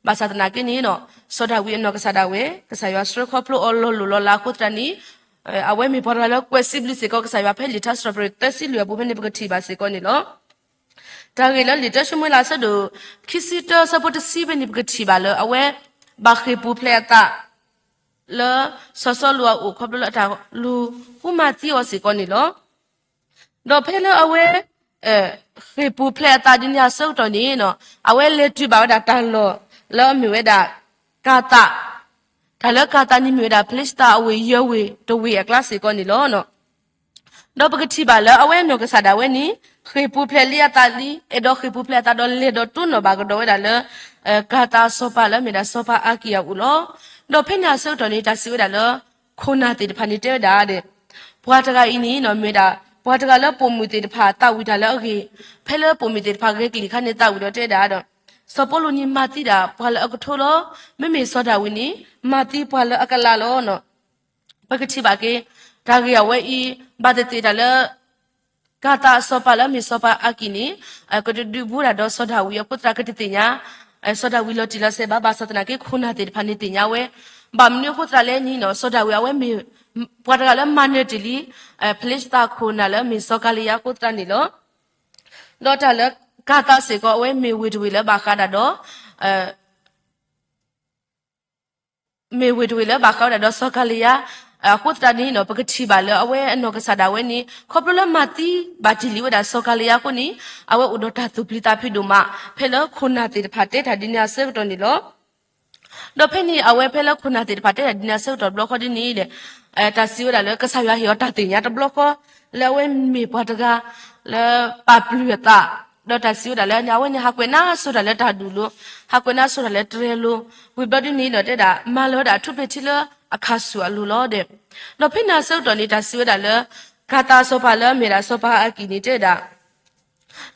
ဘၣ်ဆၣ်သနာ်က့န့ၣ်ဒီး စီၤဒၤဝံးအနီၢ်ကစၢ်ဒၣ်ဝဲ ကစၢ်ယွၤဆှၢခီဖျိအီၤလီၤလိၢ်လီၤလးအဃိသတးန့ၣ်, အဝဲမ့ၢ်ပှၤတဂၤလၢကွဲးစံးဘျုးစ့ၢ်ကီးကစၢ်ယွၤဖဲလံာ်ထါစံးထီၣ်ပတြၢၤသၢဆံလွံၢ်အပူၤဖဲန့ၣ် ပကထံၣ်ဘၣ်စ့ၢ်ကီးန့ၣ်လီၤ. တၢ်ဂ့ၢ်လၢလံာ်တၢၡမူၤအ့လးအဆၢဒိၣ် ခံဆံတၢအဆၢဖိတဆံဖဲန့ၣ် ပကထံၣ်ဘၣ်လၢအဝဲ ဘၣ်ဃ့ၢ်ပူၤဖျဲးအသး လၢစီၤစီလူးအအိၣ်ခီဖျိလၢအတၢ်လူၤဃုမၤသံအီၤစ့ၢ်ကီးန့ၣ်လီၤ. ဒီးဖဲလၢအဝဲ ဃ့ၢ်ပူၤဖျဲးအသးဒ်န့ၣ်အဆၢကတီၢ်န့ၣ်, အဝဲလဲၤတုၤဘၣ်ဝဲဒၣ်တၢ်လီၢ်လၢအမ့ၢ်ဝဲဒၣ် ကၤသး, တၢ်လၢကၤသးန့ၣ်မ့ၢ်ဝဲဒၣ် ဖလ့ၡသးအဝ့ၢ်ယဲၢ်ဝ့ၢ်တဝ့ၢ်အကျါစ့ၢ်ကီးန့ၣ်လီၤ. ဒီးပကထံၣ်ဘၣ်လၢအဝဲအနီၢ်ကစၢ်ဒၣ်ဝဲန့ၣ် ဃ့ၢ်ပူၤဖျဲးလံအသးလံ, အဲၣ်ဒိးဃ့ၢ်ပူၤဖျဲးအသးဒီးလဲၤဒီးတိၢ်နီၣ်ဘၣ်ကဒီးဝဲဒၣ်လၢ ကၤသးအစီၤပၤလၢအမ့ၢ်ဒၣ်စီၤပၤအၤကံၣ်အအိၣ်လီၤ. ဒီးဖဲန့ၣ်အဆၢကတီၢ်န့ၣ် တၢ်စံးဝဲဒၣ်လၢ ခိၣ်နၢ်သ့ၣ်တဖၣ်န့ၣ်တဲဝဲဒၣ်ဒီး ပှၤတဂၤအံၤန့ၣ် မ့ၢ်ဝဲဒၣ် ပှၤတဂၤလၢပိာ်မုၣ်သ့ၣ်တဖၣ်သးဝံၣ်တၢ်လၢအဂ့ၤ, ဖဲလၢပိာ်မုၣ်သ့ၣ်တဖၣ်ဂဲၤကလံၤအခါန့ၣ်သးဝံၣ်ဒီးတဲဒၣ်ဒီး စီၤပီလူးန့ၣ်မၤသံဒၣ်ပှၤလၢအကထိလီၤ. မ့မ့ၢ်စီၤဒၤဝံးန့ၣ် မၤသံပှၤလၢအကလးလီၤ. ပကထံၣ်ဘၣ်က့ၤ တၢ်ဂ့ၢ်အဝဲအံၤ ဘၣ်သ့ၣ်သ့ၣ်တၢ်လၢ ကၤသးအစီၤပၤလၢအမ့ၢ်စီၤပၤအၤကံၣ်န့ၣ် ကတဒုးဘူးတၢ်ဒီးစီၤဒၤဝံးအဃိသတးကတသ့ၣ်ညါ, စီၤဒၤဝံးလီၤတံၢ်လီၤဆဲးဘၣ်, ဘၣ်ဆၣ်သနာ်က့ခိၣ်နၢ်သ့ၣ်တဖၣ်န့ၣ်သ့ၣ်ညါဝဲ, ဘၣ်မနုၤအဃိသတးလဲၣ်န့ၣ် စီၤဒၤဝံးအဝဲမ့ၢ် ပှၤတဂၤလၢမၤနၢၤတ့ၢ်လံ ဖလ့ၡသးခိၣ်နၢ်လၢအမ့ၢ်စီၤကၤလံယါအဃိသတးန့ၣ်လီၤ. ဒီးတၢ်လၢကၤသးစ့ၢ်ကီး အဝဲမ့ၢ်ဝ့ၢ်တဝ့ၢ်လၢဘၣ်ဃးဒၣ်ဒီး မ့ၢ်ဝ့ၢ်တဝ့ၢ်လၢဘၣ်ဃးဝဲဒၣ်ဒီးစီၤကၤလံယါအဃိသတးန့ၣ် ပကထံၣ်ဘၣ်လၢအဝဲအနီၢ်ကစၢ်ဒၣ်ဝဲန့ၣ် ခီဖျိလၢမၤသံဘၣ်တ့ၢ်လံဝဲဒၣ်စီၤကၤလံယါအဃိန့ၣ် အဝဲအိၣ်ဒီးတၢ်သူၣ်ပျံၤသးဖုးဒိၣ်မး ဖဲလၢခိၣ်နၢ်သ့ၣ်တဖၣ်တဲတၢ်ဒ်န့ၣ်အဆၢကတီၢ်န့ၣ်လီၤ. ဒီးဖဲန့ၣ် အဝဲဖဲလၢခိၣ်နၢ်သ့ၣ်တဖၣ်တဲတၢ်ဒ်န့ၣ်အဆၢကတီၢ်တဘျီဃီဒ်န့ၣ်ဒီး တၢ်စံးဝဲဒၣ်လၢကစၢ်ယွၤဟ့ၣ်အီၤတၢ်သ့ၣ်ညါတဘျီဃီ လၢအဝဲမ့ၢ်ပှၤတဂၤလၢပာ်ပျုၢ်အသး, ဒီးတၢ်စံးဝဲဒၣ်လၢအဝဲန့ၣ် ဟးကွဲးနါစိၤတၢ်လၢတၢ်ဒူၣ်လိၤ, ဟးကွဲးနါစိၤတၢ်လၢတြဲၤလိၤ, ဝံၤဘျီဒ်န့ၣ်ဒီးတဲဒၣ် မၤလၢၤဝဲဒၣ်ထူၣ်ဖျဲးထံလၢအခါဆူၣ်အလိၤလီၤဒီး, ဒီးဖဲန့ၣ်အဆၢကတီၢ်န့ၣ် တၢ်စံးဝဲဒၣ်လၢ ကၤသးအစီၤပၤလၢအမ့ၢ်ဒၣ်စီၤပၤအၤကံၣ်န့ၣ်တဲဒၣ်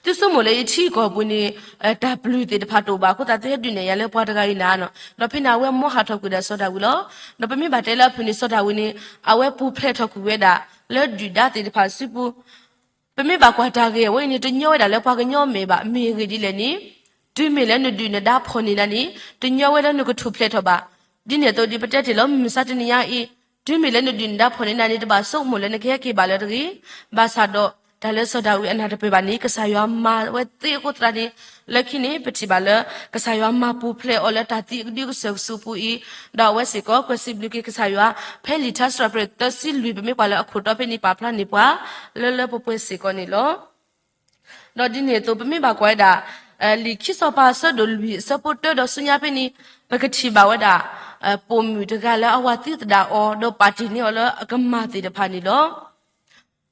သုဆိကမိၣ်လၢယထံကီၢ်ပူၤန့ၣ် တၢ်ပျုၢ်သ့ၣ်တဖၣ်တအိၣ်ဘၣ်အဃိသတး သုဟဲဒုးနဲၣ်ယၤလၢပှၤတဂၤအံၤနၤနီၤ. ဒီးဖဲန့ၣ် အဝဲမၢဟးထီၣ်ကွံာ်ဒီးစီၤဒၤဝံးလီၤ. ဒီးပမ့ၢ်ဘၣ်တဲလၢအဖုၣ်န့ၣ် စီၤဒၤဝံးန့ၣ် အဝဲပူၤဖျဲးထီၣ်ကွံာ်ဝဲဒၣ် လၢဒုၣ်ဒါသ့ၣ်တဖၣ်အစုပူၤ ပမ့ၢ်ဘၣ်ကွၢ်တၢ်ဂ့ၢ်အဝဲအံၤန့ၣ် တညီဝဲဒၣ်လၢပှၤကညီအမဲာ်ဘၣ်. မ့ၢ်အဂ့ၢ်ဒ်လဲၣ်န့ၣ် တုၤမ့ၢ်လၢနဒုၣ်နဒါဖီၣ်န့ၢ်နၤန့ၣ် တညီဝဲလၢနကထူၣ်ဖျဲးထီၣ်ဘၣ်. ဒ်န့ၣ်အသိးဒီး ပတဲတ့ၢ်လၢမုၢ်မဆါတနံၤညါအံၤ တုၤမ့ၢ်လၢနဒုၣ်နဒါဖီၣ်န့ၢ်နၤန့ၣ် တဘၣ်ဆိကမိၣ်လၢနကဟဲက့ၤဘၣ်လၢၤတဂ့ၤ. ဘၣ်ဆၣ်ဒီး တၢ်လၢစီၤဒၤဝံးအနၢ်တပၢၢ်ဘၣ်န့ၣ် ကစၢ်ယွၤမၤဝဲသ့အဃိသတးန့ၣ် လၢခံန့ၣ် ပထံၣ်ဘၣ်လၢ ကစၢ်ယွၤမၤပူၤဖျဲးအီၤလၢတၢ်သံအကဒုကစၢၢ်ကဆူးပူၤအံၤ, ဒီးအဝဲစ့ၢ်ကီး ကွဲးစံးဘျုးက့ၤကစၢ်ယွၤ ဖဲလံာ်ထါစံးထီၣ်ပတြၢၤသၢဆံလွံၢ် ပမ့ၢ်ကွၢ်လၢအခိၣ်တီဖဲန့ၣ် ပာ်ဖျါန့ၢ်ပှၤ လၢလၢပှဲၤပှဲၤစ့ၢ်ကီးန့ၣ်လီၤ. ဒီးဒ်န့ၣ်အသိး ပမ့ၢ်ဘၣ်ကွၢ်ဝဲဒၣ် လံာ်ခံစီၤပၤအဆၢဒိၣ်လွံၢ်အဆၢဖိတၢဒီးဆူညါဖဲန့ၣ် ပကထံၣ်ဘၣ်ဝဲဒၣ် ပိာ်မုၣ်တဂၤလၢအဝၤသံသဒၣ်အီၤ ဒီးပာ်တ့ၢ်န့ၢ်အီၤလၢအကမၢ်သ့ၣ်တဖၣ်န့ၣ်လီၤ.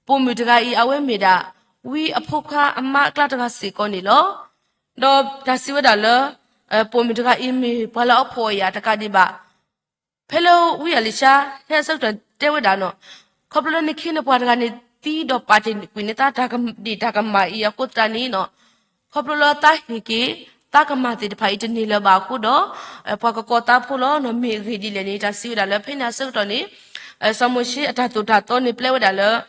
ပိာ်မုၣ်တဂၤအံၤ အဝဲမ့ၢ်ဒၣ် ဝံအဖိခွါအမါအကျါတဂၤစ့ၢ်ကီးန့ၣ်လီၤ. ဒီးတၢ်စံးဝဲဒၣ်လၢ ပိာ်မုၣ်တဂၤအံၤမ့ၢ်ပှၤလၢအဖှီၣ်အယာ်တကးဒံးဘၣ် ဖဲလၢဝံအလံၤၡါ ဟဲအဆၢကတီၢ်တဲဝဲဒၣ်နီၤ, ခီဖျိလၢနခ့နပှၤတဂၤန့ၣ်သံဒီးပာ်တ့ၢ်ကွံာ်န့ၢ်သး တၢ်ကဒံၣ်တၢ်ကမၣ်အံၤအဃိသတးန့ၣ်နီၤ, ခီဖျိလၢသးဟ့ၣ်က့ၤ သးကမၣ်သ့ၣ်တဖၣ်အံၤတန့ၢ်လၢၤဘၣ်အဃိဒီး ပှၤကကိးသးဖိလီၤနီၤ. မ့ၢ်အဂ့ၢ်ဒ်လဲၣ်န့ၣ် တၢ်စံးဝဲဒၣ်လၢဖဲန့ၣ်အဆၢကတီၢ်န့ၣ် စီၤမိၤၡ့အတၢ်သိၣ်တၢ်သီန့ၣ်ပျဲဝဲဒၣ်လၢ ဒ်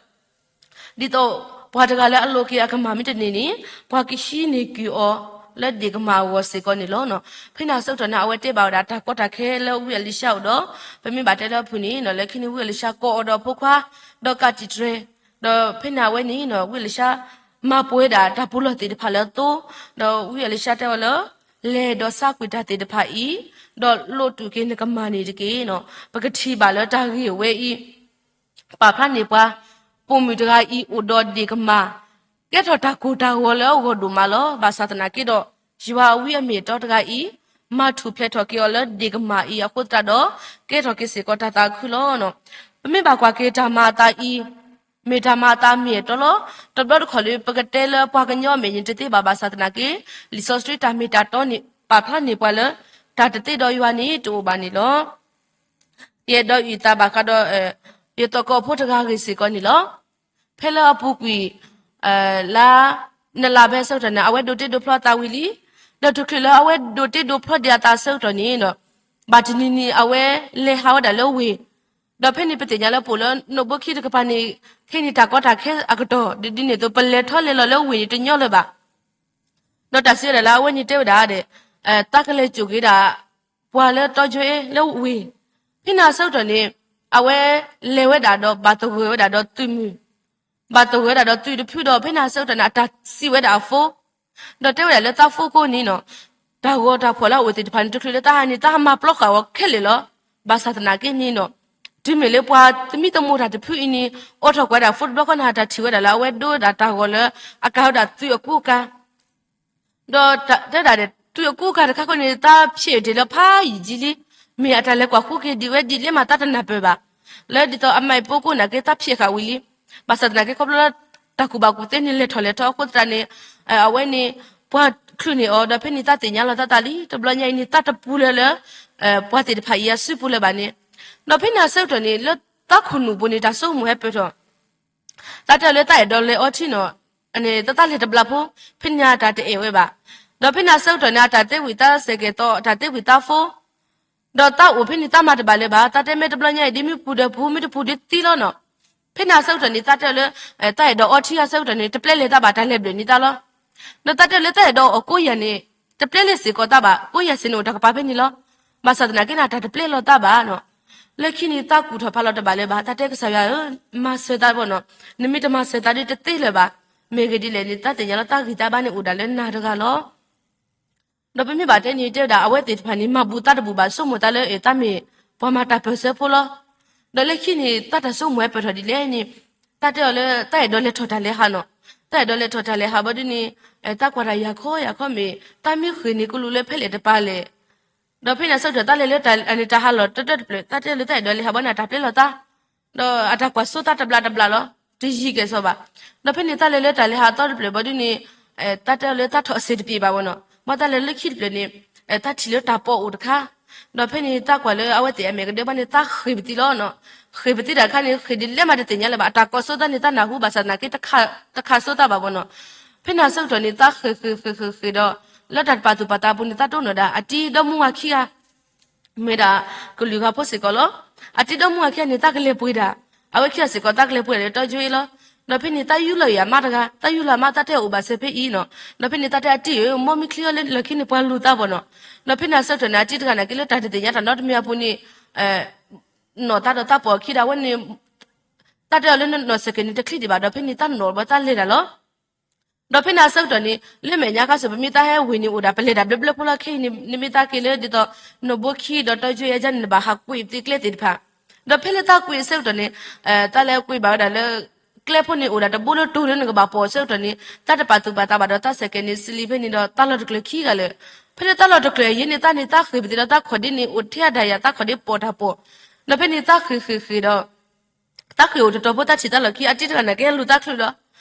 သိးပှၤတဂၤလၢအလိးက့ၤအကမၢ်မ့ၢ်တန့ၢ်န့ၣ် ပှၤကဟံးန့ၢ်ကွံာ်အီၤလၢဒ့ၣ်ကမၢ်အဂီၢ်စ့ၢ်ကီးန့ၣ်လီၤ. ဖဲန့ၣ်အဆၢကတီၢ်န့ၣ် အဝဲတဲဘၣ်ဝဲဒၣ်တၢ်ကီတၢ်ခဲလၢဝံအလံၤၡါအအိၣ်ဒီး ပမ့ၢ်ဘၣ်တဲလၢအဖုၣ်န့ၣ် လၢခံန့ၣ်ဝံအလံၤၡါကိးအီၤဒီးအဖိခွါ ဒီးကးတံာ်တြဲၤ ဒီးဖဲန့ၣ်အဝဲန့ၣ် ဝံအလံၤၡါ မၤပှဲၤဒၣ်တၢ်ပူၤလီၢ်သ့ၣ်တဖၣ်လၢအသိ ဒီးဝံအလံၤၡါတဲအီၤလၢ လဲၤဒီးဆါကွံာ်တၢ်သ့ၣ်တဖၣ်အံၤ ဒီးလိးတူာ်က့ၤနကမၢ်န့ၣ်တက့ၢ်. ပကထံၣ်ဘၣ်လၢတၢ်ဂ့ၢ်အဝဲအံၤ ပာ်ဖျါန့ၢ်ပှၤ ပိာ်မုၣ်တဂၤအံၤအိၣ်ဒီးဒ့ၣ်ကမၢ် ကဲထီၣ်တၢ်ကိၢ်တၢ်ဂီၤလၢအဂီၢ်ဒိၣ်မးလီၤ. ဘၣ်ဆၣ်သနာ်က့ဒီး ယွၤအဝံအမ့ၢ်အတီတဂၤအံၤ မၤထူၣ်ဖျဲးထီၣ်က့ၤအီၤလၢဒ့ၣ်ကမၢ်အံၤအဃိသတးဒီး ကဲထီၣ်က့ၤစ့ၢ်ကီးတၢ်သးခုလီၤ. ပမ့ၢ်ဘၣ်ကွၢ်က့ၤတၢ်မၤအသးအံၤ မ့ၢ်တၢ်မၤအသးမ့ၢ်အတီလီၤ. တဘျီတခီၣ်လၢပကတဲလၢပှၤကညီအမဲာ်ညါတသ့ဘၣ် ဘၣ်ဆၣ်သနာ်က့ လံာ်စီဆှံတၢ်မ့ၢ်တၢ်တီန့ၣ် ပာ်ဖျါန့ၢ်ပှၤလၢ တၢ်တသ့ဒီးယွၤန့ၣ်တအိၣ်ဘၣ်န့ၣ်လီၤ. ယအဲၣ်ဒိးအုၣ်သးဘၣ်ဃးဒီး ယသကိးဖိတဂၤအဂ့ၢ်စ့ၢ်ကီးန့ၣ်လီၤ. ဖဲလၢအပူၤကွံာ် လါ နလါဘဲအဆၢကတီၢ်န့ၣ် အဝဲဒိးတ့ဒိးဖျီအသးဝံၤလံ. ဒီးတချုးလၢအဝဲဒိးတ့ဒိးဖျီဒံးအသးအဆၢကတီၢ်န့ၣ်ဒီး ဘၣ်တနံၤနံၤအဝဲလဲၤဟးဝဲဒၣ်လၢဝ့ၢ် ဒီးဖဲန့ၣ်ပသ့ၣ်ညါလၢပိာ်လၢနိၣ်ဘိခံတကပၤန့ၣ် ခဲအံၤန့ၣ်တၢ်ကီတၢ်ခဲအကတီၢ် ဒ်ဒ်န့ၣ်အသိး ပလဲၤထီၣ်လဲၤလီၤလၢဝ့ၢ်န့ၣ်တညီလၢၤဘၣ်. ဒီးတၢ်စံးဝဲဒၣ်လၢအဝဲန့ၣ်တဲဝဲဒၣ်ဒီး တၢ်ကလဲၤစိာ်က့ၤဒၣ် ပှၤလၢတီယိအ့လၢဝ့ၢ်, ဖဲန့ၣ်အဆၢကတီၢ်န့ၣ် အဝဲလဲၤဝဲဒၣ်ဒီးဘၣ်သဂၢၢ်ဝဲဒၣ်ဒီးသုးမုၢ် ဘၣ်သဂၢၢ်ဝဲဒၣ်ဒီးသုးတဖုဒီး ဖဲန့ၣ်အဆၢကတီၢ်န့ၣ် အတၢ်စံးဝဲဒၣ်အဖိ ဒီးတဲဝဲဒၣ်လၢတၢ်ဖိကိးန့ၣ်နီၤ တၢ်ဂီၤတၢ်ဖှီၣ်လၢအအိၣ်သ့ၣ်တဖၣ်န့ၣ် တချုးလၢတၢ်ဟါန့ၣ် တၢ်မၤပျီဃာ်ဝဲခဲလၢာ်လီၤ. ဘၣ်ဆၣ်သနာ်က့န့ၣ်နီၤ တုၤမ့ၢ်လၢပှၤသမံသမိးတၢ်တဖုအံၤန့ၣ် အိးထီၣ်ကွၢ်ဒၣ်ဖိတဘျီဃီန့ၣ် တၢ်ထံၣ်ဝဲဒၣ်လၢအဝဲဒိဝဲဒၣ်တၢ်ဂီၤလၢ အကၤဝဲဒၣ်သုးအကူအကၤ ဒီးတဲဒၣ်ဒီး သုးအကူအကၤတခါဃီန့ၣ် တၢ်ဖျဲးတ့ၢ်လၢဖးယံာ်ကံလံ. မ့ၢ်အတၢ်လဲၤကွၢ်ဃုက့ၤဒံးဝဲဒ်လဲၣ်မး တၢ်တနၢ်ပၢၢ်ဘၣ်. လၢဒ်သိးအမၤအံၤဖိကိးနာ်က့ တၢ်ဖျဲးဃာ်ဝံၤလံ. ဘၣ်ဆၣ်သနာ်က့ ခီဖျိလၢ တၢ်ကူၣ်ဘၣ်ကူၣ်သ့န့ၣ် လဲၤထီၣ်လဲၤထီအဃိသတးန့ၣ် အဝဲန့ၣ် ပှၤချုးန့ၢ်အီၤ ဒီးဖဲန့ၣ်တၢ်သ့ၣ်ညါလီၤတၢ်သးလံ. တဘျီညါအံၤန့ၣ် တၢ်တပူၤလၢၤလၢ ပှၤသ့ၣ်တဖၣ်အံၤအစုပူၤလၢၤဘၣ်န့ၣ် ဒီးဖဲန့ၣ်အဆၢကတီၢ်န့ၣ် လၢတၢ်ခိၣ်နူာ်ပူၤန့ၣ် တၢ်ဆိကမိၣ်ဟဲပၢၢ်ထီၣ် တၢ်တဲအီၤလၢတၢ်အဲၣ်ဒိးလဲၤအီထံနီၤ, တၢ်သးလဲၤတဘျီဖိ, ဖဲန့ၣ်အတၢ်တအဲၣ်ဝဲဘၣ်. ဒီးဖဲန့ၣ်အဆၢကတီၢ်န့ၣ် အတၢ်သ့ဝံၤသးစဲးကဲၤသီ, အတၢ်သ့ဝံၤသးဖိ, ဒီးတၢ်အိၣ်ဖဲန့ၣ် တၢ်မၤတဘၣ်လၢၤဘၣ်. တၢ်တဲမ့ၢ်တဘျီညါအံၤ ဒ်မ့ၢ်ပူၤဒီးပူၤ, မ့ၢ်တပူၤဒီးသံလီၤနီၤ. ဖဲန့ၣ်အဆၢကတီၢ်န့ၣ် တၢ်တဲအီၤလၢ တၢ်အဲၣ်ဒိးအီထံအဆၢကတီၢ်န့ၣ် တပျဲလဲၤတၢ်ဘၣ်, တၢ်လဲၤဘျဲၣ်န့ၢ်တၢ်လီၤ. ဒီးတၢ်တဲအီၤလၢတၢ်အဲၣ်ဒိးအီၣ်ကိးယၤန့ၣ် တပျဲလဲၤစ့ၢ်ကီးတၢ်ဘၣ်, ကိးယၤစ့ၢ်န့ၣ်အိၣ်တၢ်ကပၤဖဲန့ၣ်လီၤ. ဘၣ်ဆၣ်သနာ်က့န့ၣ် တၢ်တပျဲလီၤတၢ်ဘၣ်နီၤ. လၢခံန့ၣ် တၢ်ကူၣ်ထီၣ်ဖးလီၤတဘၣ်လၢၤဘၣ်. တၢ်တဲကစၢ်ယွၤဧၢ, မၤစၢၤသးဘၣ်နီၤ, နမ့ၢ်တမၤစၢၤသးဒီးတသ့လၢၤဘၣ်. မ့ၢ်ဂ့ၢ်ဒ်လဲၣ်န့ၣ် တၢ်သ့ၣ်ညါလၢတၢ်ဂံၢ်တၢ်ဘါန့ၣ်အိၣ်ဒၣ်လၢနၤတဂၤလီၤ. ဒီးပမ့ၢ်ဘၣ်တဲန့ၣ် တဲဝဲဒၣ် အဝဲသ့ၣ်တဖၣ်န့ၣ် မၤဘူးသးတဘူးဘၣ်, ဆိကမိၣ်သးလၢ အ့ၣ် တၢ်မ့ၢ်ပှၤမၤတၢ်ပၢၢ်ဆၢဖိလီၤ. ဒီးလၢခံန့ၣ် တၢ်တၢ်ဆိကမိၣ်ဟဲပၢၢ်ထီၣ်ဒ်လဲၣ်န့ၣ် တၢ်တဲအီၤလၢ တၢ်အဲၣ်ဒိးလဲၤထီၣ်တၢ်လဲၤဟးနီၤ. တၢ်အဲၣ်ဒိးလဲၤထီၣ်တၢ်လဲၤဟးဘၣ်ဒ်န့ၣ် တၢ်ကွၢ်တၢ်ယၤခီယၤခီမ့ၢ် တၢ်မ့ၢ်ဃ့ၢ်န့ၢ်ကလူးလၢဖဲလဲၣ်တပၤလဲၣ်. ဒီးဖဲန့ၣ်အဆၢကတီၢ် တၢ်လဲၤလၢတၢ်န့ၣ် တၢ်ဟးလီၤတၢတၢတဖျၢၣ်, တၢ်တဲလၢတၢ်အဲၣ်ဒိးလဲၤဟးဘၣ်န့ၣ် တၢ်ပျဲလီၤတၢ် ဒီးအတၢ်ကွၢ်စိတၢ်တဘျီတဘျီလီၤ, တယံၤကဲၣ်ဆိးဘၣ်. ဒီးဖဲန့ၣ်တၢ်လဲၤလၢတၢ်လဲၤဟးအသီတဖျၢၣ်ဘၣ်ဒ်န့ၣ် တၢ်တဲအီၤလၢတၢ်ထီၣ်အစ့ၣ်တပျ့ၤဘၣ်ဘၣ်နီၤ. ဘၣ်တၢ်လဲၤလၢခံတဖျၢၣ်န့ၣ် တၢ်ထံၣ်လၢတၢ်ပီးအိၣ်တခါ, ဒီးဖဲန့ၣ်တၢ်ကွၢ်လၢအဝဲသ့ၣ်အမဲာ်ကဒၢဘၣ်န့ၣ် တၢ်ဃ့ၢ်ပသံလီၤနီၤ. ဃ့ၢ်ပသံတၢ်တခါန့ၣ် ဃ့ၢ်ဒ်လဲၣ်မးတသ့ၣ်ညါလၢၤဘၣ်. အတၢ်ကိးစိတၢ်န့ၣ် တၢ်နၢ်ဟူဘၣ်ဆၣ်သနာ်က့ တခးစိတၢ်ဘၣ်ဘၣ်နီၤ. ဖဲန့ၣ်အဆၢကတီၢ်န့ၣ် တၢ်ဃ့ၢ်ဃ့ၢ်ဃ့ၢ်ဃ့ၢ်ဃ့ၢ်ဒီး လၢတၢ်တပာ်သူၣ်ပာ်သးအပူၤန့ၣ် တၢ်တိၢ်နီၣ်ဒၣ် အတံဒီမါဝၤခံဂၤ မ့ၢ်ဒၣ်ကလုာ်ဂၤဖိစ့ၢ်ကီးလီၤ. အတံဒီမါဝၤခံဂၤန့ၣ် တၢ်ကလဲၤပှ့ၤဒၣ်, အဝဲခံဂၤစ့ၢ်ကီး တၢ်ကလဲၤပှ့ၤဒၣ်လၢတီယိအ့လီၤ. ဒီးဖဲန့ၣ် တၢ်ယူၢ်လီၤအံၤအမါတဂၤ, တၢ်ယူၢ်လီၤအမါ တၢ်တဲအိၣ်ဘၣ်စဲးဖဲအံၤနီၤ. ဒီးဖဲန့ၣ် တၢ်တဲအတံဧၢ, မ်မံချံအီၤလၢလၢၢ်ခံန့ၣ်ပှၤလူၤသးဘၣ်နီၤ. ဒီးဖဲန့ၣ်အဆၢကတီၢ်န့ၣ် အတံတဂၤန့ၣ်က့လၢတၢ်တသ့ၣ်ညါတၢ်နီတမံၤအပူၤန့ၣ် နီၢ်သးဒီးသးပှၢ်ခံဒီး အဝဲန့ၣ် တၢ်တဲအီၤလၢနနီၢ်စဲးကဲးန့ၣ် တချံဒံးဘၣ်ဒီး ဖဲန့ၣ်တၢ်နီၢ်ဘၣ်တၢ်လဲၤဒၣ်လီၤ. ဒီးဖဲန့ၣ်အဆၢကတီၢ်န့ၣ် လၢမဲာ်ညါခါစ့ၢ် ပမ့ၢ်တၢ်ဟဲဝ့ၢ်န့ၣ်အိၣ်ဒၣ် ပလဲၤဒၣ်ဘျၢဘျၢဖိလီၤ. ခဲအံၤန့ၣ် နမ့ၢ်တၢ်က့ၤလၢဒ်သိး နိၣ်ဘိခံဒီးတီယိအ့ယါန့ၣ် နဘၣ်ဟးကွံာ်ပသံကျဲသ့ၣ်တဖၣ်. ဒီးဖဲလၢတၢ်ကွံာ်အဆၢကတီၢ်န့ၣ် တၢ်လဲၤကွံာ်ဘၣ်ဝဲဒၣ်လၢ ကျဲဖိန့ၣ်အိၣ်ဒၣ်တဘိလၢတိၤလၢနကဘၣ်ပိာ်အဆၢကတီၢ်န့ၣ် တၢ်တပာ်သူၣ်ပာ်သးဘၣ်ဒီးတၢ်စဲးကဲးန့ၣ် စလံၤဖဲန့ၣ်ဒီးတၢ်လီၢ်တကျၢၤခံဂၤလၢာ်. ဖဲလၢတၢ်လီၢ်တကျၢၤအယံၤန့ၣ် တၢ်န့ၣ် တၢ်ဃ့ၢ်ပသံဒီးတၢ်ခီၣ်ဒ့န့ၣ် အိၣ်ထဲအဒၣ်ယၤ တၢ်ခီၣ်ဒ့ပိာ်တၢ်ပိာ်. ဒီးဖဲန့ၣ်တၢ်ဃ့ၢ်ဃ့ၢ်ဃ့ၢ်ဒီး တၢ်ဃ့ၢ်အိၣ်တတီၤဖိ တၢ်ထံၣ်တၢ်လီၢ်ခံ အတံတဂၤန့ၣ် ကဟဲလူၤတၢ်ချုးလီၤ.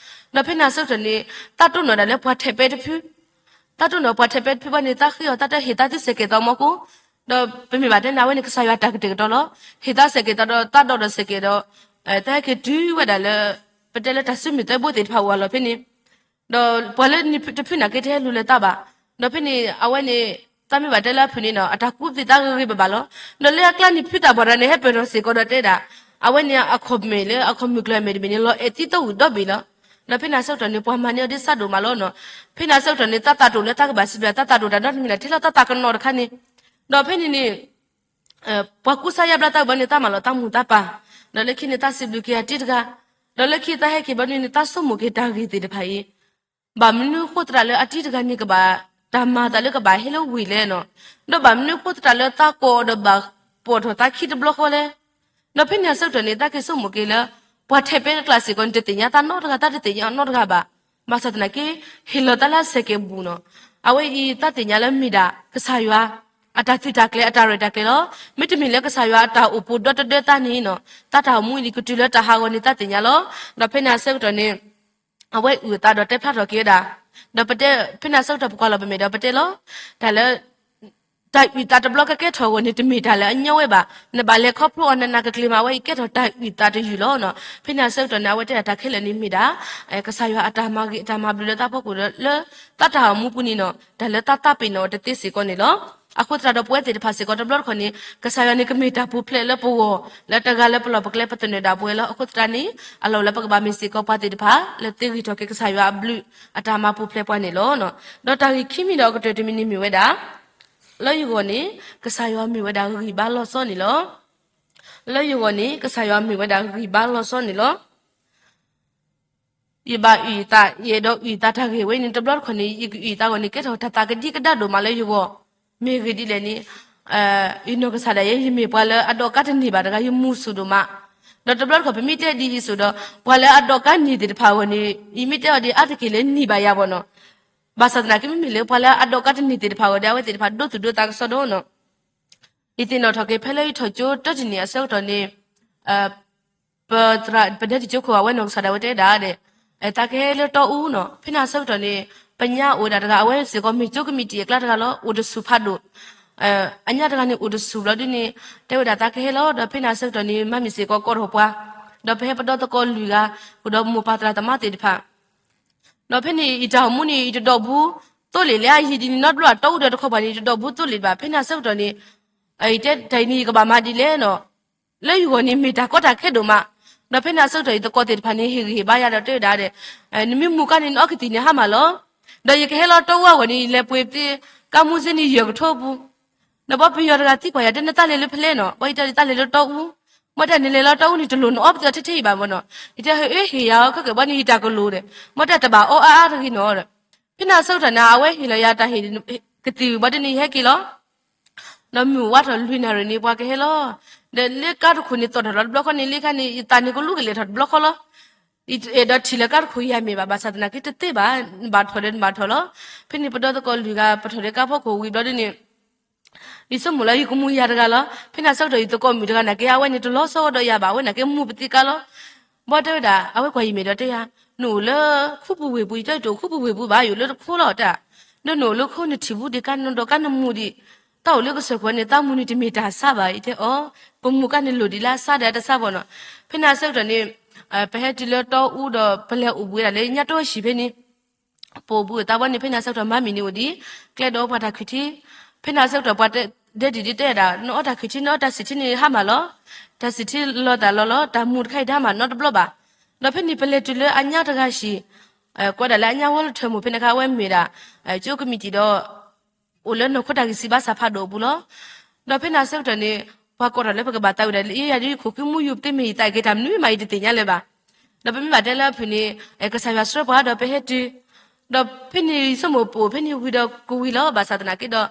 ဒီးဖဲန့ၣ်အဆၢကတီၢ်န့ၣ် တၢ်တိၢ်နီၣ်ဒၣ်လၢပှၤထဲးပဲတဖု တၢ်တိၢ်နီၣ်ပှၤထဲးပဲတဖုဘၣ်န့ၣ် တၢ်ဃ့အီၤ တၢ်တဲဟ့ၣ်သးသုစဲးကဲးသီမီၢ်ကိၢ်, ဒီးပမ့ၢ်ဘၣ်တဲန့ၣ် အဝဲန့ၣ် ကစၢ်ယွၤတၢ်ကတဲာ်ကတီၤလီၤ. ဟ့ၣ်သးစဲးကဲးသီဒီးတၢ်ဒီၣ်ဒီးစဲးကဲးဒီး တၢ်ဟဲက့ၤတုၤဝဲဒၣ်လၢ ပတဲလၢတၢ်စုမုၢ်သၢဘိသ့ၣ်တဖၣ်အိၣ်အလီၢ်ဖဲန့ၣ် ဒီးပှၤလၢနံၤတဖုန့ၣ်က့ တဟဲလူၤလၢၤတၢ်ဘၣ်. ဒီးဖဲန့ၣ် အဝဲန့ၣ် တၢ်မ့ၢ်ဘၣ်တဲလၢအဖုၣ်န့ၣ်နီၤ အတၢ်ကူးသ့ၣ်သးဂ့ၤဂ့ၤဘၣ်ဘၣ်လီၤ. ဒီးလၢအကျါန့ၣ် ဖုသၣ်ပှၢ်တဂၤန့ၣ် ဟဲပၢၢ်ထီၣ်စ့ၢ်ကီးဒီးတဲဒၣ် အဝဲန့ၣ် အခီၣ်မ့ၢ်လၢ အခီၣ်မုၢ်ကျၢၢ်အမဲာ်တဘ့ၣ်န့ၣ် လီၤအဲၣ်သံသီဝံၤဒီဘ့ၣ်လီၤ. ဒီးဖဲန့ၣ်အဆၢကတီၢ်န့ၣ် ပှၤမၤန့ၢ်အီၤဒ်စးဒိၣ်မးလီၤနီၤ. ဖဲန့ၣ်အဆၢကတီၢ်န့ၣ် တၢ်သးတိၣ်လၢတၢ်ကဘၣ်စံးဘျုး တၢ်သးတိၣ်တၢ်နီတမံၤလၢ် ထဲလီၤတၢ်သးကနီၤတခါန့ၣ် ဒီးဖဲန့ၣ်န့ၣ် ပှၤကူစါယါဘျါတၢ်ဝံၤဘၣ်န့ၣ် တၢ်မၤလီၤတၢ်မူးတၢ်ပၢ်, ဒီးလၢခံန့ၣ် တၢ်စံးဘျုးက့ၤအတံတဂၤ, ဒီးလၢခံတၢ်ဟဲက့ၤဘၣ်န့ၣ် တၢ်ဆိကမိၣ်က့ၤတၢ်ဂ့ၢ်သ့ၣ်တဖၣ်အံၤ, ဘၣ်မနုၤဃိသတးလၢအတံတဂၤန့ၣ် ကဘၣ်တၢ်မၤသးလၢကဘၣ်ဟဲလၢဝ့ၢ်လဲၣ်နီၤ, ဒီးဘၣ်မနုၤဃိသတးလၢတၢ်ကိးအီၤဒီးဘၣ်ပိာ်ထီၣ်သးခံတဘျီဃီလဲၣ်. ဒီးဖဲန့ၣ်အဆၢကတီၢ်န့ၣ် တၢ်က့ၤဆိကမိၣ်က့ၤလၢ ပှၤထဲးပဲတကျါစ့ၢ်ကီးန့ၣ် တသ့ၣ်ညါတၢ်နီတဂၤ တၢ်တသ့ၣ်ညါအနီတဂၤဘၣ်. ဘၣ်ဆၣ်သနာ်က့ ဟ့ၣ်လီၤတၢ်လၢအစဲးကဲးဘူးနီၤ. အဝဲအံၤတၢ်သ့ၣ်ညါလၢမ့ၢ်ဒၣ် ကစၢ်ယွၤ အတၢ်သုးတၢ်ကျဲၤ အတၢ်ရဲၣ်တၢ်ကျဲၤလီၤ. မ့တမ့ၢ်လၢကစၢ်ယွၤအတၢ်အိၣ်ဖှိၣ်ဒီတဒၢတၢ်န့ၣ်နီၤ တၢ်တၢ်အိၣ်မူအံၤန့ၣ် ကတုၤလၢတၢ်ဟးဂီၤန့ၣ် တၢ်သ့ၣ်ညါလီၤ. ဒီးဖဲန့ၣ်အဆၢကတီၢ်န့ၣ် အဝဲအုၣ်အသးဒီးတဲဖျါထီၣ်က့ၤဝဲဒၣ်, ဒီးပတဲ ဖဲန့ၣ်အဆၢကတီၢ်ပကွၢ်လီၤပမဲာ်ဒီးပတဲလီၤ. တၢ်လၢ တၢ်အုၣ်သးတဘျီကကဲထီၣ်အဂီၢ်န့ၣ် တမ့ၢ်တၢ်လၢအညီဝဲဘၣ်. နဘၣ်လဲၤခီဖျိအီၤနးနးကက့ၤမး အဝဲအံၤကဲထီၣ်တၢ်အုၣ်သးတယုၢ်လီၤနီၤ. ဖဲန့ၣ်အဆၢကတီၢ်န့ၣ် အဝဲတဲဒၣ်တၢ်ခဲလၢာ်န့ၣ်မ့ၢ်ဒၣ် ကစၢ်ယွၤအတၢ်မၤဂ့ၤ အတၢ်မၤဘျုးလၢတၢ်ဖီခိၣ်ဒီးလၢ တၢ်တၢ်အိၣ်မူပူၤန့ၣ်နီၤ တၢ်လၢတၢ်သးပ့ၤနီၣ်အီၤတသ့စ့ၢ်ကီးန့ၣ်လီၤ. အဃိသတးဒီးပဝဲသ့ၣ်တဖၣ်စ့ၢ်ကီးတဘျီတခီၣ်န့ၣ် ကစၢ်ယွၤန့ၣ်ကမ့ၢ်တၢ်ပူၤဖျဲးလၢပဂီၢ် လၢတဂၤလၢပလီၢ်ပကျဲပသနၢၣ်ဒၣ်ပဝဲလီၤ. အဃိသတးန့ၣ် အလီၢ်လၢပကဘၣ်မ့ၢ်စ့ၢ်ကီးပှၤသ့ၣ်တဖၣ် လၢသ့ဂ့ၢ်ထီၣ်က့ၤကစၢ်ယွၤအဘျုးအတၢ်မၤပူၤဖျဲးပှၤန့ၣ်လီၤ. ဒီးတၢ်ဂ့ၢ်ခံမံၤဒီးအကတၢၢ်တမံၤန့ၣ်မ့ၢ်ဝဲဒၣ် လၢယဂီၢ်န့ၣ် ကစၢ်ယွၤမ့ၢ်ဝဲဒၣ်ဂံၢ်ဘါလီၤဆီန့ၣ်လီၤ. လၢယဂီၢ်န့ၣ် ကစၢ်ယွၤမ့ၢ်ဝဲဒၣ်ဂံၢ်ဘါလီၤဆီန့ၣ်လီၤ. ယဘၣ်အုၣ်သး ယအဲၣ်ဒိးအုၣ်သးတၢ်ဂ့ၢ်ဝဲန့ၣ် တဘျီတခီၣ်န့ၣ် ယကအုၣ်သးဂီၢ်န့ၣ် ကဲထီၣ်တၢ်သးကဒံကဒါဒိၣ်မးလၢယဂီၢ် မ့ၢ်ဂ့ၢ်ဒ်လဲၣ်န့ၣ် ယနီၢ်ကစၢ်ဒၣ်ယဲ ယမ့ၢ်ပှၤလၢအဒိးကါတန့ၢ်ဘၣ်တဂၤ ယမူၤစူၤဒိၣ်မး. ဒီးတဘျီတခီၣ် ပမ့ၢ်တဲဒ်အံၤအသိးဒီး ပှၤလၢအဒိးကါန့ၢ်သ့ၣ်တဖၣ်အဂီၢ်န့ၣ် ယမ့ၢ်တဲအီၤဒ်အါတက့ၢ်လၢန့ၢ်ဘၣ်ယၤဘၣ်နီၤ. ဘၣ်ဆၣ်သနာ်က့ မ့မ့ၢ်လၢပှၤလၢအဒိးကါတန့ၢ်သ့ၣ်တဖၣ်အဂီၢ်ဒီး အဝဲသ့ၣ်တဖၣ်ဒိသူၣ်ဒိသးကစီဒီနီၤ. ယသ့ၣ်နီၣ်ထီၣ်က့ၤ ဖဲလၢယထီၣ်ကၠိတၢတနံၣ်အဆၢကတီၢ်န့ၣ် ပဒဲတကၠိခိၣ် အဝဲနီၢ်ကစၢ်ဒၣ်ဝဲတဲဒၣ်ဒီး သးကဟဲလၢတီအူနီၤ. ဖဲန့ၣ်အဆၢကတီၢ်န့ၣ် ပညါအိၣ်ဝဲဒၣ်တဂၤ အဝဲစ့ၢ်ကီးမ့ၢ်ကၠိကမံးတံာ်အကျါတဂၤလီၤ. အိၣ်တဆူၣ်ဖးဒိၣ်, အညါတဂၤန့ၣ်အိၣ်တဆူၣ်ဘျီဒ်န့ၣ် တဲဝဲဒၣ်သးကဟဲလီၤ. ဒီးဖဲန့ၣ်အဆၢကတီၢ်န့ၣ် မၤမ့ၢ်စ့ၢ်ကီးကိးထီၣ်ပှၤ, ဒီးပဟဲပဒီသကိးလွံၢ်ဂၤ ဃုာ်ဒီးမိၢ်ပၢ်သရၣ်သမါသ့ၣ်တဖၣ် ဒီးဖဲန့ၣ် ယတၢ်အိၣ်မူန့ၣ် ယတဒိးဘူးသိလ့ၣ်လၢအယံာ်ဒ်န့ၣ် နီတဘျီအတီအူဒီးတခီပၤန့ၣ် ယတဒိးဘူးသိလ့ၣ်ဘၣ်. ဖဲန့ၣ်အဆၢကတီၢ်န့ၣ် ယတဲတၢ်အံၤန့ၣ် ယကဘၣ်မၤဒ်လဲၣ်နီၤ. လၢယဂီၢ်န့ၣ်မ့ၢ်တၢ်ကီတၢ်ခဲဒိၣ်မး. ဒီးဖဲန့ၣ်အဆၢကတီၢ် ယသကိးသ့ၣ်တဖၣ်န့ၣ် ဟ့ၣ်ဂံၢ်ဟ့ၣ်ဘါယၤဒီးတဲဝဲဒၣ်ဒီး နမ့ၢ်မူကါန့ၣ် နအီကသံၣ်န့ၣ်ဟါမၢ်လီၤ. ဒီးယကဟဲလီၤတီအူအဂီၢ်န့ၣ် ယလဲၤပှ့ၤသ့ ကါမူစ့န့ၣ်ယဲၢ်ကထိပူၤ ဒီးဘီပယီၤတဂၤသံကွၢ်ယၤ တဲနသးလဲၤလၢဖဲလဲၣ်နီၤ, ဘီယတဲဒ်သးလဲၤလၢတီအူ, မ့ၢ်တဲနလဲၤလီၤတီအူန့ၣ် တလိၣ်နအီပသံးအီထဲထဲအံၤဘၣ်မ့ၢ်နီၤ, ယတဲဟ့ၣ်အၢဟ့ၣ်ယၤအီၤခဲကဲၣ်ဘီန့ၣ် ယတၢ်ကလိၤဒီး မ့ၢ်တဲတဘၣ်အီအါအါတဂ့ၤနီၤဒီး ဖဲန့ၣ်အဆၢကတီၢ်န့ၣ် အဝဲဟ့ၣ်လီၤယၤတၢ်ဟ့ၣ်ကသံၣ်ဝံၤဘီဒ်န့ၣ် ယဟဲက့ၤလီၤ. ဒီးမုၢ်ဝါထီၣ်လွံၢ်နၣ်ရံၣ်န့ၣ် ပှၤကဟဲလီၤ. ဒီးလၢကါတခိၣ်န့ၣ်သီၣ်ထီၣ်လီၤတဘျီဃီန့ၣ် လၢခါန့ၣ် ယသးန့ၣ်ကလူကလဲာ်ထီၣ်တဘျီဃီလီၤ. ယအဲၣ်ဒိးထံၣ်လၢကါတခိၣ်ယၤမ့ၢ်ဘၣ်, ဘၣ်ဆၣ်သနာ်က့တသ့ဘၣ်, နဘၣ်ထီၣ်ဒီးနဘၣ်ထီၣ်လီၤ. ဖဲန့ၣ်ပဒီသကိးလွံၢ်ဂၤ ပထီၣ်ဒီးကါဖီခိၣ်ဝံၤဘျီဒ်န့ၣ် ယဆိကမိၣ်လၢယကမူယၤတဂၤလီၤ. ဖဲန့ၣ်အဆၢကတီၢ် ယသကိးမုၣ်တဂၤနာ်က့ အဝဲန့ၣ်တလီၤဆီဒီးယၤဘၣ်, အဝဲနာ်က့မူပသံးကါလီၤ. ဘီတဲဝဲဒၣ် အဝဲကွၢ်ယံာ်မ့ၢ်ဒီးတဲယၤ, နအိၣ်လၢခူပူၤဝ့ၢ်ပူၤ, ယတဲတအိၣ်ခူပူၤဝ့ၢ်ပူၤဘၣ်, ယအိၣ်လၢတခိလီၤတၢ်, ဒီးနအိၣ်လၢခိနထံၣ်ဘူးဒံးကါ နဒိးကါနမူဒံး, တၢ်အိၣ်လၢကစၢၢ်ခိၣ်န့ၣ် သးမူန့ၣ်တမ့ၢ်တၢ်ဆါဘၣ်, ယတဲအီၤ, ပမူကါန့ၣ်လိၣ်ဒံးလၢအဆါဒီး အတဆါဘၣ်နီၤ. ဖဲန့ၣ်အဆၢကတီၢ်န့ၣ် ပဟဲတုၤလၢတီအူဒီး ပလဲၤအိၣ်ဘှံးဝဲဒၣ်လၢညါတီဟံၣ်ဖဲန့ၣ် ပအိၣ်ဘှံးအိၣ်သးဘီန့ၣ် ဖဲန့ၣ်အဆၢကတီၢ် မၤမံၤန့ၣ်အိၣ်ဒံး ကျဲဒီးပှၤတၢ်ခုၣ်ထံ, ဖဲန့ၣ်အဆၢကတီၢ် ပှၤဒဲတံၢ်ဒ်တဲဒၣ် နအီတၢ်ခုၣ်ထံ နအီတၢ်စံၣ်ထံန့ၣ်ဟါမၢ်လီၤ, တၢ်စံၣ်ထံလီၤသးလီၤလီၤ, တၢ်မူတခါအံၤတဟါမၢ်နီတဘျီဘၣ်. ဒီးဖဲန့ၣ် ပလဲၤတုၤလၢအညါတဂၤဟံၣ်, ကွဲးဒၣ်လၢအညါဝီလၢထၢမိၢ်ဖဲန့ၣ်အခါ အဝဲမ့ၢ်ဒၣ် ကၠိကမံးတံာ်ဒီး အိၣ်လၢနီၢ်ခိတၢ်ဂံၢ်စၢ်ဘါစၢ်ဖးဒိၣ်အပူၤလီၤ. ဒီးဖဲန့ၣ်အဆၢကတီၢ်န့ၣ် ပှၤကိးထီၣ်လၢပကဘၣ်သးဝံၣ်ဒၣ်လၢ ယဲယၤဒ်ယခိၣ်ဃံမူယူၤ ပသ့မ့ၢ်ယသးက့ၤတၢ်မနုၤမး ယတသ့ၣ်ညါလၢၤဘၣ်. ဒီးပမ့ၢ်ဘၣ်တဲလၢအဖုၣ်န့ၣ် ကစၢ်ယွၤဆှၢပှၤဒီးပဟဲတုၤ, ဒီးဖဲန့ၣ်ယဆိကမိၣ်ပအိၣ်ဖဲန့ၣ်ဝံၤဒီးကဝံၤလီၤ, ဘၣ်ဆၣ်သနာ်က့ဒီး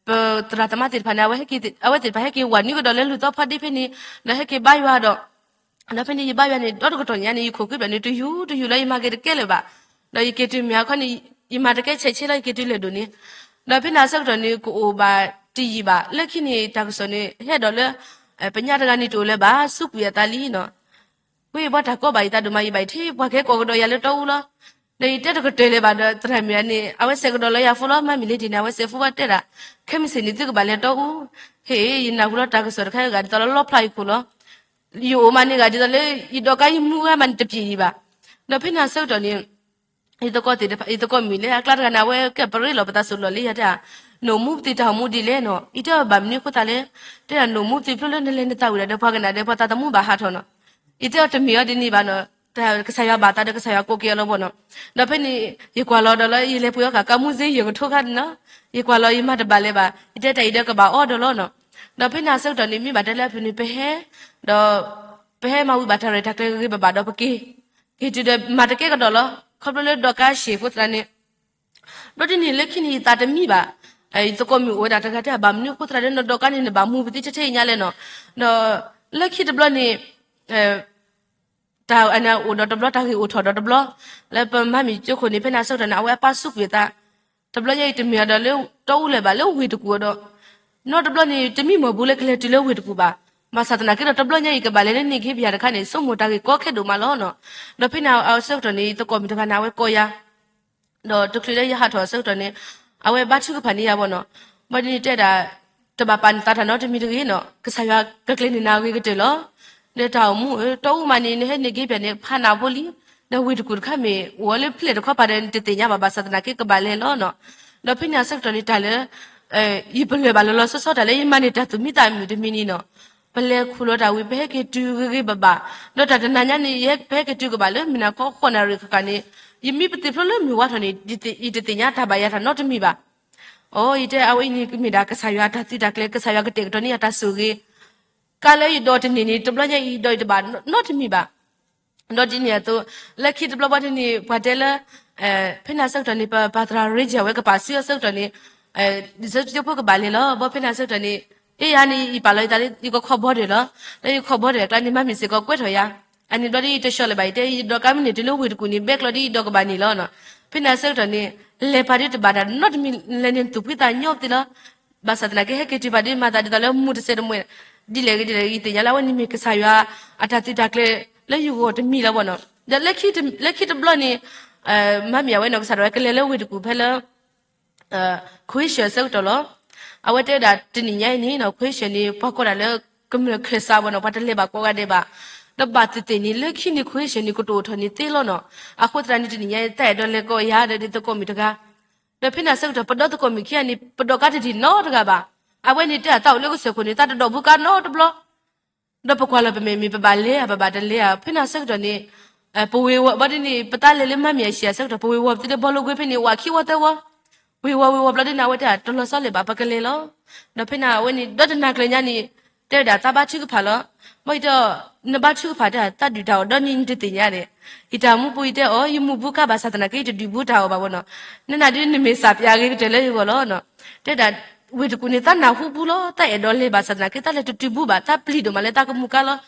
ပသရၣ်သမါသ့ၣ်တဖၣ်န့ၣ် အဝဲသ့ၣ်တဖၣ်ဟဲက့ၤဝးနွံကဒီးလၢလူၤသီဖီဒ့ဖဲန့ၣ်, ဒီးဟဲက့ၤဘါယွၤဒီး ဒီးဖဲန့ၣ်ယဘါယွၤန့ၣ် ဒီတကတီၢ်ညါန့ၣ် ယခိၣ်ဃံဘျီန့ၣ် တယူၤတယူၤလၢ ယမၤက့ၤတကဲလၢၤဘၣ်. ဒီးယက့ၤတုၤမ့ၢ်အခီန့ၣ် ယမၤတကဲဆဲးဆဲးလီၤ ယက့ၤတုၤလဲၤဒိၣ်န့ၣ်, ဒီးဖဲန့ၣ်အဆၢကတီၢ်န့ၣ် ကအိၣ်ဘၣ်တယံာ်ဘၣ်, လၢခံန့ၣ် တၢ်ကစီၣ်န့ၣ် ဟဲဒီးလၢ ပညါတဂၤန့ၣ်တအိၣ်လၢၤဘၣ် စူးကွံာ်အသးလံနီၤ. ဝဲယဘၣ်တၢ်ကီဘၣ်ယသးဒိၣ်မး ယဘၣ်ယထံၣ်ပှၤကဟဲကိးကဒီးယၤလၢတီအူလီၤ. ဒီးယတဲတကတၢၢ်လၢၤဘၣ်ဒီး သရၣ်မုၣ်န့ၣ် အဝဲစဲးကဒီးလီၤယၤဖိလီၤ, မၤမံၤလ့တံၢ်န့ၣ် အဝဲစဲးဖိဘၣ်တဲဒၣ်, ခဲမုၢ်ဆ့ၣ်န့ၣ် သုကဘၣ်လဲၤတီအူ, ဟ့ၣ် ယနၢ်ဟူလီၤတၢ်ကစီၣ်တခါဂၤဒ်သိးလၢလီဖျါယခိၣ်လီၤ. ယအိၣ်မးန့ၣ်ဂၤဒ်သိးလၢ ယဒိးကါယမူဝဲမးန့ၣ်တပျံၤဒံးဘၣ်. ဒီးဖဲန့ၣ်အဆၢကတီၢ်န့ၣ် ယသကိးသ့ၣ်တဖၣ် ယသကိးမုၣ်လၢအကျါတဂၤန့ၣ် အဝဲကဲပရ့လိာ်ပသးစိၤလီၤလံယၤတဲ, နအိၣ်မူပသံးတၢ်အိၣ်မူဒ်လဲၣ်နီၤ, ယတဲဘၣ်မနုၤအဃိသတးလဲၣ်, တဲဒၣ်နအိၣ်မူပသံးဖျိလၢနလဲၤနသးဝံၣ်ဒၣ်ဒီး ပှၤကနၣ်ဒီးပှၤသးသမူဘၣ်ဟးထီၣ်နီၤ. ယတဲအီၤတမ့ၢ်အီၤဒ်န့ၣ်ဘၣ်နီၤ, ကစၢ်ယွၤဘၣ်သးဒီးကစၢ်ယွၤကိးက့ၤအီၤလီၤဘီနီၤ. ဒီးဖဲန့ၣ် ယကွၢ်လီၤဒီးလၢယလဲၤပှ့ၤအီၣ်ဃာ်ကါမူစ့ယဲၢ်ကထိခါနီၤ, ယကွၢ်လီၤယမၤတဘၣ်လၢၤဘၣ်, ယတဲတၢ်အံၤဒီးကဘၣ်အီၣ်ဒီးလီၤနီၤ. ဒီးဖဲန့ၣ်အဆၢကတီၢ်န့ၣ် မ့ၢ်ဘၣ်တဲလၢအဖုၣ်န့ၣ် ပဟဲ ဒီး ပဟဲမၤဝံၤဘၣ်တၢ်ရဲၣ်တၢ်ကျဲၤဂ့ၤဂ့ၤဘၣ်ဘၣ်ဒီးပက့ၤ က့ၤတုၤဒီးမၤတကဲကဒီးလီၤ. ခီဖျိလၢဒိးကါဆံးအဃိသတးန့ၣ်, ဘျီဒ်န့ၣ်လၢခံန့ၣ် ယသးတမံဘၣ်. ယသကိးမုၣ်အိၣ်ဝဲဒၣ်တဂၤတဲ ဘၣ်မနုၤအဃိသတးဒီး နဒိးကါန့ၣ် နဘၣ်မူပသံးထဲထဲအံၤညါလဲၣ်နီၤ. ဒီးလၢခံတဘျီန့ၣ် တၢ်အန့ၣ်အိၣ်ဒီးတဘျီ တၢ်ဂ့ၢ်အိၣ်ထီၣ်ဒီးတဘျီ, လၢပမၤမုၢ်ကၠိခိၣ်န့ၣ် ဖဲန့ၣ်အဆၢကတီၢ်န့ၣ် အဝဲအပၢ်စူးကွံာ်အသး, တဘျီညါအံၤတမ့ၢ်အီၤဒီးလၢတီအူလၢၤဘၣ် လၢဝ့ၢ်တကူၣ်အီၤဒီး, နီတဘျီန့ၣ် တမံမီၢ်ဘူးလၢကလဲၤတုၤလၢဝ့ၢ်တကူၣ်ဘၣ်. ဘၣ်ဆၣ်သနာ်က့ဒီး တဘျီညါအံၤကဘၣ်လဲၤလၢန့ၣ်က့ၤဘၣ်တခါန့ၣ် ဆိကမိၣ်တၢ်ဂ့ၢ်ကီခဲဒိၣ်မးလီၤနီၤ. ဒီးဖဲန့ၣ်အဆၢကတီၢ်န့ၣ် ယသကိးမုၣ်တဂၤန့ၣ် အဝဲကိးယၤ ဒီးတချုးလၢယဟးထီၣ်အဆၢကတီၢ်န့ၣ် အဝဲဘါထုကဖၣ်န့ၢ်ယၤဘီနီၤ. ဘၣ်ဒ်န့ၣ်တဲဒၣ် တဘၣ်ပာ်နသးတၢ်နီတမံၤတဂ့ၤနီၤ, ကစၢ်ယွၤကကျဲၤန့ၢ်နၤအဂ့ၤကတၢၢ်လီၤ. ဒီးတၢ်အိၣ်မူဧၢ တီအူမးန့ၣ် နဟဲန့ၣ်က့ၤဘၣ်န့ၣ် ဖးနးဖိလံ. ဒီးဝ့ၢ်တကူၣ်တခါမ့ၢ် အိၣ်ဝဲလၢဖျဲၣ်တခီပၤဒီး နတသ့ၣ်ညါဘၣ် ဘၣ်ဆၣ်သနာ်က့ကဘၣ်လဲၤလီၤနီၤ. ဒီးဖဲန့ၣ်အဆၢကတီၢ်န့ၣ် တၢ်လၢ ယပလၢၢ်ဘၣ်လီၤလီၤဆီဆီတၢ်လၢယမၤန့ၢ်တၢ်သူၣ်မံသးမုာ်တမံၤန့ၣ်နီၤ, ပလဲၤခူၣ်လီၤတၢ်ဝံၤ ပဟဲက့ၤတုၤဂ့ၤဂ့ၤဘၣ်ဘၣ်, ဒီးတၢ်တနၤညါန့ၣ် ယဟဲ ပဟဲက့ၤတုၤကဘၣ်လၢမုၢ်နၤခီ ဃိးနၣ်ရံၣ်ဃၣ်ဃၣ်န့ၣ်, ယမ့ၢ်ပသ့ၣ်ဖျိလၢမုၢ်ဝါထီၣ်န့ၣ် ယတသ့ၣ်ညါတၢ်ဘၣ်ယၤတၢ်နီတမံၤဘၣ်. အိ ယတဲအဝဲအံၤန့ၣ် ကမ့ၢ်ဒၣ်ကစၢ်ယွၤအတၢ်သုးတၢ်ကျဲၤ ကစၢ်ယွၤကတဲာ်ကတီၤန့ၢ်ယၤတၢ်ဆိၣ်ဂ့ၤ ကါလၢယဒိးတန့ၢ်န့ၣ် တဘျီညါအံၤ ယဒိးအံၤတဘၣ်နီတမံၤဘၣ်. ဒီးဒ်န့ၣ်အသိး လၢခံတဘျီဘၣ်ဒ်န့ၣ် ပှၤတဲလၢ ဖဲန့ၣ်ဆၢကတီၢ်န့ၣ် ပပၢ်သရၣ်ရ့ၣ်ကၠၢ်ဝဲကပာ်စုအဆၢကတီၢ်န့ၣ် ဒ်ဆၢကၠိဖိကဘၣ်လဲၤလီၤ. ဘၣ်ဖဲန့ၣ်ဆၢကတီၢ်န့ၣ် ယဲယၤန့ၣ် ယပာ်လီၤယသးလၢယကခီဘီဒၢးလီၤ. လၢယခီဘီဒၢးအကျါန့ၣ် မၤမ့ၢ်စ့ၢ်ကီးကွဲးထီၣ်ယၤ, အန့ၣ်ဘျီဒ်ယတဆှီလၢၤဘၣ် ယတဲ ယဒိးကါမ့ၢ်န့ၢ်တုၤလၢဝ့ၢ်တကူၣ်န့ၣ် ဘဲကျီဒ်ယဒိးကဘၣ်န့ၣ်လီၤ. ဖဲန့ၣ်ဆၢကတီၢ်န့ၣ် လဲၤပာ်ဒ်တဘၣ်တၢ်နီတမံၤ လဲၤန့ၣ်သူၣ်ဖှံသးညီပသ့လီၤ. ဘၣ်ဆၣ်သနာ်က့ ဟဲက့ၤတုၤပာ်ဒ်မၤသးဒ်သိးလၢမူတစဲးတမှဲး ဒ်လဲၣ်ဂ့ၤဒ်လဲၣ်ဂ့ၤ ယသ့ၣ်ညါလၢအဝဲန့ၣ်မ့ၢ်ကစၢ်ယွၤအတၢ်သုးတၢ်ကျဲၤလၢယဂီၢ်တမံၤလီၤဘၣ်နီၤ. ဒီးလၢခံတဘျီန့ၣ် မၤမ့ၢ်အဝဲနီၢ်ကစၢ်ဒၣ်ဝဲကလဲၤလၢဝ့ၢ်တကူၣ်ဖဲလၢ Croatia အဆၢကတီၢ်လီၤ. အဝဲတဲဝဲဒၣ်တနံၤညါအံၤန့ၣ်နီၤ Croatia န့ၣ် ပှၤကိးဒၣ်လၢကမျၢၢ်ခၢၣ်စးဘၣ်နီၤ ပှၤတလဲၤဘၣ်ကိးဂၤဒဲးဘၣ်. ဒီးဘၣ်သ့ၣ်သ့ၣ်န့ၣ် လၢခံန့ၣ် Croatia န့ၣ် ကတိၤအိၣ်ထီၣ်န့ၣ်သ့လီၤနီၤ. အဃိသတးန့ၣ် တနံၤညါအံၤ တၢ်အဲၣ်ဒိးလဲၤကိးယၤဒီးဒ်သကိးမုၣ်တဂၤ ဒီးဖဲန့ၣ်ဆၢကတီၢ် ပဒီသကိးမုၣ်ခံဂၤန့ၣ် ပဒိးကါတဒံၣ်နီတဂၤဘၣ်. အဝဲန့ၣ်တဲအသးအိၣ်လၢကစၢၢ်ခိၣ်န့ၣ် သးတဒိးဘူးကါနီတဘျီ ဒီးပကွၢ်လီၤပမဲာ်မ့ၢ်ပဘၣ်လဲၤဧါ ပဘၣ်တလဲၤဧါ ဖဲန့ၣ်ဆၢကတီၢ်န့ၣ် ပဝ့ၤဝီၤဘၣ်ဒ်န့ၣ် ပသးလဲၤလၢမၤမ့ၢ်အဆံးအဆၢကတီၢ် ပဝ့ၤဝီၤပသ့လၢဘီလိကွ့ဖဲန့ၣ် ဝးခံဝီသၢဝီ ဝ့ၤဝီၤဝ့ၤဝီၤဘျီဒ်န့ၣ် အဝဲတဲ တလီၤဆီလၢၤဘၣ် ပကလဲၤလီၤ. ဒီးဖဲန့ၣ်အဝဲန့ၣ် ဒီတနၤကျၢၤညါန့ၣ် တဲဝဲဒၣ်သးဘါထုကဖၣ်လီၤ. မ့ၢ်ယတဲ နဘါထုကဖၣ်တဲ သးဒုၣ်တၢ်အီၣ်ဒီနံၤနတသ့ၣ်ညါဒီး ယတၢ်မူပူၤယတဲအီၤ ယမူဘူးကါဘၣ်ဆၣ်သနာ်က့ ယတဒုၣ်ဘူးတၢ်အီၣ်ဘၣ်ဝဲနီၤ. နနၤဒ်နမ့ၢ်စၢ်ပျးဂ့ၤကတၢၢ်လၢယဂီၢ်လီၤ. တဲဒၣ် ဝ့ၢ်တကူၣ်န့ၣ် သးနၢ်ဟူဘူးလီၤ သးအဲၣ်ဒိးလဲၤဘၣ်ဆၣ်သနာ်က့ သးလဲၤတတုၤဘူးဘၣ် သးပျံၤဒိၣ်မးလၢသးကမူကါလီၤ.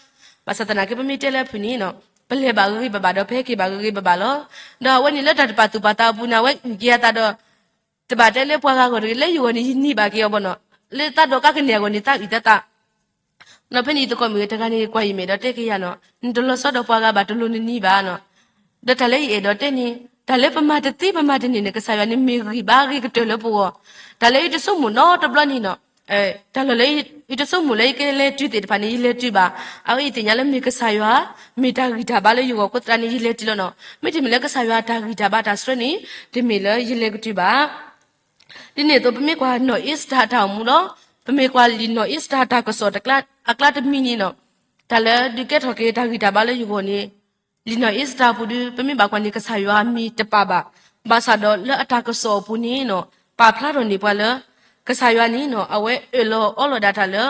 ဘၣ်ဆၣ်သနာ်က့ ပမ့ၢ်တဲလၢအဖုၣ်န့ၣ်နီၤ ပလဲၤဘၣ်ဂ့ၤဂ့ၤဘၣ်ဘၣ်ဒီး ပဟဲက့ၤဘၣ်ဂ့ၤဂ့ၤဘၣ်ဘၣ်လီၤ. ဒီးအဝဲန့ၣ်လၢတၢ်တပာ်သူၣ်ပာ်သးအပူၤန့ၣ် အဝဲအုၣ်က့ၤအသးဒီး တဘၣ်တဲလၢပှၤဂၤဂီၢ်တဂ့ၤ လၢယဂီၢ်န့ၣ် ယနံၤဘၣ်က့ၤအီၤဘၣ်နီၤ. လၢသးဒိးကါကန့ၢ်အဂီၢ်န့ၣ် သးအုၣ်သးသး ဒီးဖဲန့ၣ်ယသကိးမုၣ်တဂၤန့ၣ် ကွၢ်ယမဲာ်ဒီးတဲက့ၤယၤနီၤ နတလီၤဆီဒီးပှၤဂၤဘၣ်တလိၤနနံၤဘၣ်နီၤ. ဒီးတၢ်လၢယအဲၣ်ဒိးတဲန့ၣ် တၢ်လၢပမၤတသ့ပမၤတန့ၢ်န့ၣ် ကစၢ်ယွၤန့ၣ်မ့ၢ်ဂံၢ်ဘါဂ့ၤကတၢၢ်လၢပဂီၢ်. တၢ်လၢယတဆိကမိၣ်နီတဘျီန့ၣ်နီၤ တၢ်လီၢ်လၢ ယတဆိကမိၣ်လၢယကလဲၤတုၤသ့ၣ်တဖၣ်န့ၣ် ယလဲၤတုၤဘၣ်. အဝဲယသ့ၣ်ညါလၢမ့ၢ်ကစၢ်ယွၤ မ့ၢ်တၢ်ဂံၢ်တၢ်ဘါလၢယဂီၢ်အဃိသတးန့ၣ် ယလဲၤတုၤလီၤနီၤ. မ့တမ့ၢ်လၢကစၢ်ယွၤတၢ်ဂံၢ်တၢ်ဘါတၢ်စၢန့ၣ် တမ့ၢ်လၢယလဲၤကတုၤဘၣ်. ဒ်န့ၣ်အသိး ပမ့ၢ်ကွၢ်နီၢ်အ့စတၢ်အတၢ်အိၣ်မူလီၤ. ပမ့ၢ်ကွၢ်လံာ်နီၢ်အ့စတၢ်အတၢ်ကစီၣ်အကျါတမံၤန့ၣ်နီၤ တၢ်လၢဒုးကဲထီၣ်က့ၤတၢ်ဂံၢ်တၢ်ဘါလၢယဂီၢ်န့ၣ် လံာ်နီၢ်အ့စတၢ်အပူၤဒုး ပမ့ၢ်ဘၣ်ကွၢ်န့ၣ် ကစၢ်ယွၤမံၤတပာ်ဘၣ်. ဘၣ်ဆၣ်ဒီးလၢအတၢ်ကစီၣ်အပူၤန့ၣ်နီၤ ပာ်ဖျါထီၣ်န့ၢ်ပှၤလၢ ကစၢ်ယွၤန့ၣ်နီၤ အဝဲအၢၣ်လီၤအီလီၤဒၣ်တၢ်လၢ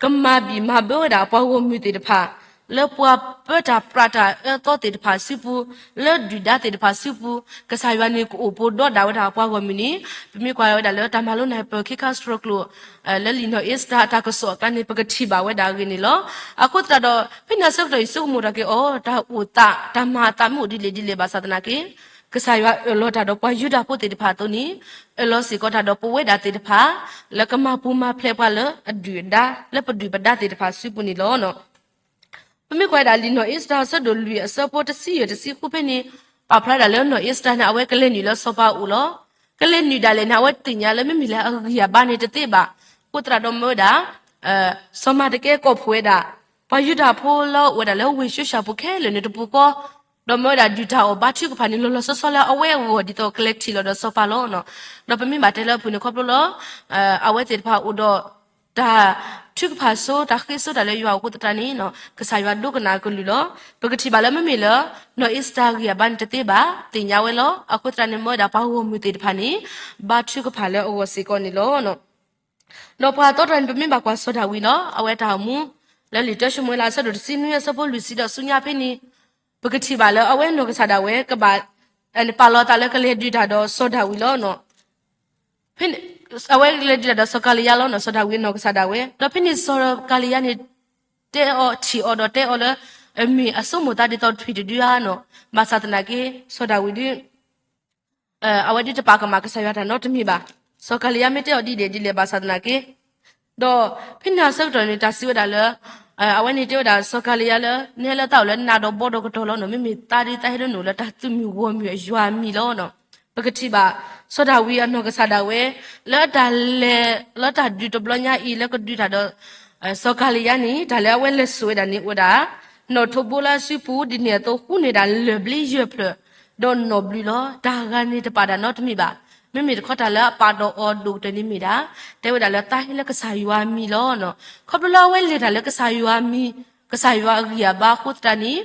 ကမၤဘံၣ်မၤဘၢဝဲဒၣ်ပှၤဂီၢ်မုၢ်သ့ၣ်တဖၣ် လၢပှၤပၢတၢ်ပြးတၢ်အၢသီသ့ၣ်တဖၣ်စုပူၤ, လၢဒုၣ်ဒါသ့ၣ်တဖၣ်စုပူၤ, ကစၢ်ယွၤန့ၣ်ကအိၣ်ပိၢ်ဒီးဒၣ်ဝဲဒၣ်ပှၤဂီၢ်မုၢ်န့ၣ် ပမ့ၢ်ကွၢ်ဝဲဒၣ်လၢတၢ်မၤလိနၢ်ပၢၢ်ခံခါစတြီၤကျိာ် လၢလံာ်နီၢ်အ့စတၢ်အတၢ်ကစီၣ်အကျါန့ၣ် ပကထံၣ်ဘၣ်ဝဲဒၣ်အဂ့ၢ်န့ၣ်လီၤ. အဃိသတးဒီး ဖဲန့ၣ်အဆၢကတီၢ်အံၤ ဆိကမိၣ်ထီၣ်က့ၤအီၤ တၢ်အိၣ်သး တၢ်မၤအသးမ့ၢ်အိၣ်ဒ်လဲၣ်ဒ်လဲၣ်ဘၣ်ဆၣ်သနာ်က့ ကစၢ်ယွၤအၢၣ်လီၤတၢ်ဒီးပှၤယူဒၤဖိသ့ၣ်တဖၣ်အသိးန့ၣ် အၢၣ်လီၤစ့ၢ်ကီးတၢ်ဒီးပဝဲဒၣ်သ့ၣ်တဖၣ် လၢကမၤပူၤမၤဖျဲးပှၤလၢအဒုၣ်အဒါ လၢပဒုၣ်ပဒါသ့ၣ်တဖၣ်စုပူၤန့ၣ်လီၤ. ပမ့ၢ်ကွၢ်ဝဲဒၣ်လံာ်နီၢ်အ့စတၢ်အဆၢဒိၣ်လွံၢ်အဆၢဖိတဆံယဲၢ်တဆံဃုဖဲန့ၣ် ပာ်ဖျါဒၣ်လၢနီၢ်အ့စတၢ်န့ၣ် အဝဲကလဲၤနုာ်လၢစီၤပၤအအိၣ်လီၤ. ကလဲၤနုာ်ဒၣ်လဲာ်န့ၣ် အဝဲသ့ၣ်ညါလၢမ့မ့ၢ်လၢအဂံၢ်အဘါန့ၣ်တသ့ဘၣ်. အဃိသတးဒီးမၢဝဲဒၣ် စီၤမၤတကဲကိးဖှိၣ်ဝဲဒၣ် ပှၤယူဒၤဖိလၢအိၣ်ဝဲဒၣ်လၢဝ့ၢ်ၡူၡၣ်ပူၤခဲလၢာ်န့ၣ်တပူၤဃီ ဒီးမၢဝဲဒၣ်ဒုၣ်တၢ်အီၣ်ဘါထုကဖၣ်န့ၣ် လီၤလီၤဆီဆီလၢအဝဲအဂီၢ် ဒ်သိးကလဲၤထံၣ်လိာ်ဒီးစီၤပၤလီၤ. ဒီးပမ့ၢ်ဘၣ်တဲလၢအပူၤန့ၣ်ခီဖျိလၢ အဝဲသ့ၣ်တဖၣ်အိၣ်ဒီး တၢ်ထုကဖၣ်ဆိ တၢ်ဃ့ဆိတၢ်လၢယွၤအအိၣ်အဃိသတးန့ၣ် ကစၢ်ယွၤဒိကနၣ်အကလုၢ်လီၤ. ပကထံၣ်ဘၣ်လၢမ့မ့ၢ်လၢ နီၢ်အ့စတၢ်ဂံၢ်အဘါန့ၣ်တသ့ဘၣ် သ့ၣ်ညါဝဲလီၤ. အဃိသတးန့ၣ် မၢဝဲဒၣ်ပှၤဂီၢ်မုၢ်သ့ၣ်တဖၣ်န့ၣ် ဘါထုကဖၣ်လၢအဂီၢ်စ့ၢ်ကီးန့ၣ်လီၤ. ဒီးပှၤသီတဂၤန့ၣ် ပမ့ၢ်ဘၣ်ကွၢ်စီၤဒၤဝံးလီၤ. အဝဲတၢ်အိၣ်မူ လၢလံာ်တၢၡမူၤအ့လးအဆၢဒိၣ်တဆံနွံအဆၢဖိလွံၢ်ဆံဒီးဆူညါဖဲန့ၣ် ပကထံၣ်ဘၣ်လၢအဝဲနီၢ်ကစၢ်ဒၣ်ဝဲ ကဘၣ် ပာ်လီၤသးလၢကလဲၤဒုးတၢ်ဒီးစီၤဒၤဝံးလီၤ. ဖဲ အဝဲကလဲၤဒုးတၢ်ဒီးစီၤကၤလံယါလီၤနီၤ စီၤဒၤဝံးအနီၢ်ကစၢ်ဒၣ်ဝဲ ဒီးဖဲန့ၣ်စီၤကၤလံယါန့ၣ် တဲအီၤထံၣ်အီၤဒီးတဲအီၤလၢ မ့ၢ်အဆိကမိၣ်သးဒ်သိးထွံၣ်တဒုဧါနီၤ ဘၣ်ဆၣ်သနာ်က့ စီၤဒၤဝံးဒုး အဝဲဒုးတပာ်ကမၣ်ကစၢ်ယွၤတၢ်နီတမံၤဘၣ်. စီၤကၤလံယါမ့ၢ်တဲအီၤဒ်လဲၣ်ဒ်လဲၣ်ဘၣ်ဆၣ်သနာ်က့ ဒီးဖဲန့ၣ်အဆၢကတီၢ်န့ၣ် တၢ်စံးဝဲဒၣ်လၢ အဝဲန့ၣ်တဲဝဲဒၣ်စီၤကၤလံယါလၢ နဟဲလၢသးအိၣ်လၢနးဒီးဘီဒီးကတီၢ်လီၤနီၤ မ့မ့ၢ်သးဒုးသးဟဲဒိးနုာ်လၢတၢ်သုးမုၢ်ဂီၢ်မုၢ်အယွၤအမံၤလီၤ. ပကထံၣ်ဘၣ် စီၤဒၤဝံးအနီၢ်ကစၢ်ဒၣ်ဝဲ လၢတၢ်လဲၤ လၢတၢ်ဒုးတဘျီညါအံၤ လၢကဒုးတၢ်ဒီး စီၤကၤလံယါန့ၣ် တၢ်လၢအဝဲလဲၤစိာ်ဝဲဒၣ်န့ၣ်အိၣ်ဝဲဒၣ် နီၣ်ထိးဘိလၢအစုပူၤ ဒ်န့ၣ်အသိးဃုန့ၢ်ဒၣ်လၢၢ်ဘျ့ယဲၢ်ဖျၢၣ် ဒီးနီၣ်ဘျုးလီၤ. တၢ်ဂၤန့ၣ်တပာ်ဒၣ်နီတမံၤဘၣ်. မ့မ့ၢ်တခီတၢ်လၢအပာ်ဒီးအီၤဒိၣ်ကတၢၢ်န့ၣ်မ့ၢ်ဒၣ် တဲဝဲဒၣ်လၢတၢ်ဟ့ၣ်လၢကစၢ်ယွၤအမံၤလီၤ. ခီဖျိလၢအဝဲလဲၤတၢ်လၢကစၢ်ယွၤအမံၤ, ကစၢ်ယွၤအဂံၢ်အဘါအဃိသတးန့ၣ်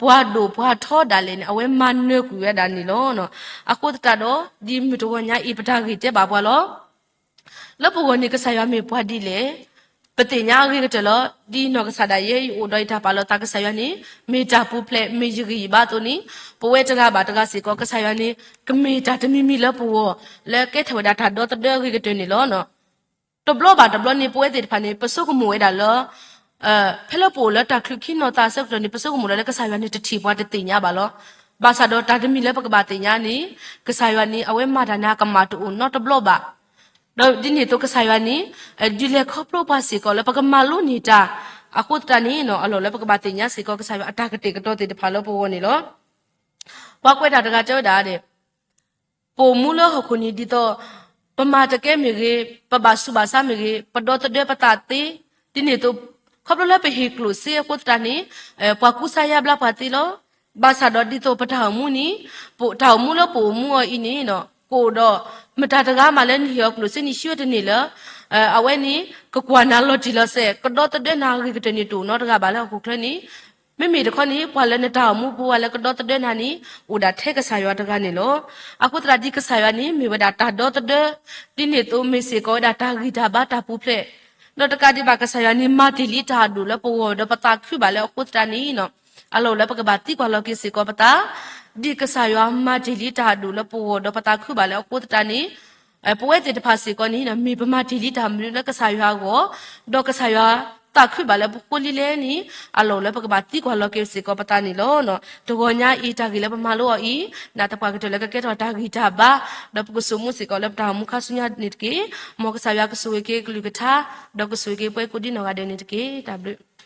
ပှၤဒိၣ်ပှၤထီဒၣ်လဲာ်န့ၣ် အဝဲမၤနၢၤကွံာ်ဝဲဒၣ်န့ၣ်လီၤ. အဃိသတးဒီး ဒ်မုၢ်တဂီၤညါအံၤ ပတၢ်ဂ့ၢ်တဲဘၣ်ပှၤလီၤ. လၢပဂီၢ်န့ၣ် ကစၢ်ယွၤမ့ၢ်ပှၤဒ်လဲၣ်. ပသ့ၣ်ညါအဂ့ၤကတၢၢ်လီၤ. ဒ်နီၢ်ကစၢ်ဒၣ်ယဲ ယအိၣ်ဒီးယတၢ်ပာ်လီၤသး ကစၢ်ယွၤန့ၣ် မ့ၢ်တၢ်ပူၤဖျဲး မ့ၢ်ယဂံၢ်ယဘါအသိးန့ၣ် ပဝဲတဂၤဘၣ်တဂၤစ့ၢ်ကီး ကစၢ်ယွၤန့ၣ် ကမ့ၢ်တၢ်တမံၤမံၤလၢပဂီၢ် လၢကဲထီၣ်ဝဲဒၣ်တၢ်ဒီသဒၢအဂ့ၤကတၢၢ်န့ၣ်လီၤ. တဘျီဘၣ်တဘျီန့ၣ် ပဝဲသ့ၣ်တဖၣ်န့ၣ် ပဆိကမိၣ်ဝဲဒၣ်လၢ ဖဲလၢပအိၣ်လၢတၢ်ချုးခံနီၤသးအဆၢကတီၢ်န့ၣ် ပဆိကမိၣ်လၢကစၢ်ယွၤန့ၣ်တထံၣ်ပှၤတသ့ၣ်ညါဘၣ်လီၤ. ဘၣ်ဆၣ်ဒီးတၢ်တမံၤလၢပကဘၣ်သ့ၣ်ညါန့ၣ် ကစၢ်ယွၤန့ၣ် အဝဲမၤတၢ်န့ၣ် အကမၣ်တအိၣ်နီတဘျီဘၣ်. ဒီးဒ်န့ၣ်အသိးကစၢ်ယွၤန့ၣ် ဒုးလဲၤခီဖျိပှၤစ့ၢ်ကီးလၢပကမၤလိန့ၢ်တၢ် အဃိသတးန့ၣ် အလီၢ်လၢပကဘၣ်သ့ၣ်ညါစ့ၢ်ကီး ကစၢ်ယွၤအတၢ်ကတဲာ်ကတီၤသ့ၣ်တဖၣ်လၢပဂီၢ်န့ၣ်လီၤ. ပှၤကွဲးတၢ်တဂၤတဲဝဲဒၣ် ပအိၣ်မူလၢဟီၣ်ခိၣ်န့ၣ် ဒ်သိး ပမၤတကဲမ့ၢ်ဂ့ၤ, ပဘၣ်ဆူးဘၣ်ဆါမ့ၢ်ဂ့ၤ, ပဒီသဒၢပသးသ့, ဒ်န့ၣ်အသိး ခီဖျိလၢပဟ့ၣ်ကျိၣ်စ့အဃိသတးန့ၣ် ပှၤကူစါယါဘျါပှၤသ့လီၤ. ဘၣ်ဆၣ်ဒီးဒ်သိးပတၢ်အိၣ်မူန့ၣ် တၢ်အိၣ်မူလၢပအိၣ်မူအီၤအံၤန့ၣ် ကအိၣ်ဒီး မတၤတဂၤမးလၢနဟ့ၣ်အီၤကျိၣ်စ့န့ၣ် ဆံးဝဲတန့ၢ်လၢ အဝဲန့ၣ် ကကွၢ်နၤလီၤတံၢ်လီၤဆဲး ကဒီသဒၢနၤအဂ့ၤကတၢၢ်န့ၣ် တအိၣ်နီတဂၤဘၣ်လၢဟီၣ်ခိၣ်ချၢန့ၣ် မ့မ့ၢ်တခီန့ၣ် ပှၤလၢနတၢ်အိၣ်မူပူၤ ပှၤလၢကဒီသဒၢနၤန့ၣ် အိၣ်ဒၣ်ထဲကစၢ်ယွၤတဂၤန့ၣ်လီၤ. အဃိသတးဒ်ကစၢ်ယွၤန့ၣ် မ့ၢ်ဝဲဒၣ်တၢ်ဒီသဒၢ ဒ်န့ၣ်အသိးမ့ၢ်စ့ၢ်ကီးဝဲဒၣ်တၢ်ဂံၢ်တၢ်ဘါတၢ်ပူၤဖျဲး ဒီးတကးဒံးဘၣ်ကစၢ်ယွၤန့ၣ် မၤတ့ၢ်လံတၢ်အဒိၣ်လၢပဂီၢ်ဒီးပသးခုဘၣ်လၢအဃိသတးန့ၣ် အလီၢ်လၢပကဘၣ်သံကွၢ်လီၤက့ၤစ့ၢ်ကီးပသး ဒ်ကစၢ်ယွၤမၤတ့ၢ်လံတၢ်အဒိၣ်လၢပဂီၢ်ဒီးပသးခုဘၣ်လၢအဃိသတးန့ၣ် ပဝဲသ့ၣ်တဖၣ်စ့ၢ်ကီးန့ၣ် မ့ၢ်ပမၤတ့ၢ်လံတၢ်မနုၤလၢကစၢ်ယွၤအဂီၢ် ဒီးကစၢ်ယွၤသးခုဘၣ်လၢပဃိလံလဲၣ်န့ၣ် အလီၢ်လၢပကဘၣ်သံကွၢ်လီၤက့ၤစ့ၢ်ကီးပသးန့ၣ်လီၤ. တဂီၤညါအံၤတၢ်ဂ့ၢ်လၢပမၤလိအီၤအံၤ နာ်သပှၢ်ကတၢၢ်လၢကကဲထီၣ်တၢ်ဂံၢ်တၢ်ဘါ ဒီးပကဆိမိၣ်စ့ၢ်ကီးလၢပတၢ်အိၣ်မူခါဆူညါန့ၣ်တက့ၢ်. မ်ကစၢ်ယွၤကဆိၣ်ဂ့ၤက့ၤကလုၢ်ကထါ ဒီးကဆိၣ်ဂ့ၤက့ၤပှၤကိးဒံနီၢ်ဂၤဒဲးန့ၣ်တက့ၢ်. တၢ်ဘျုး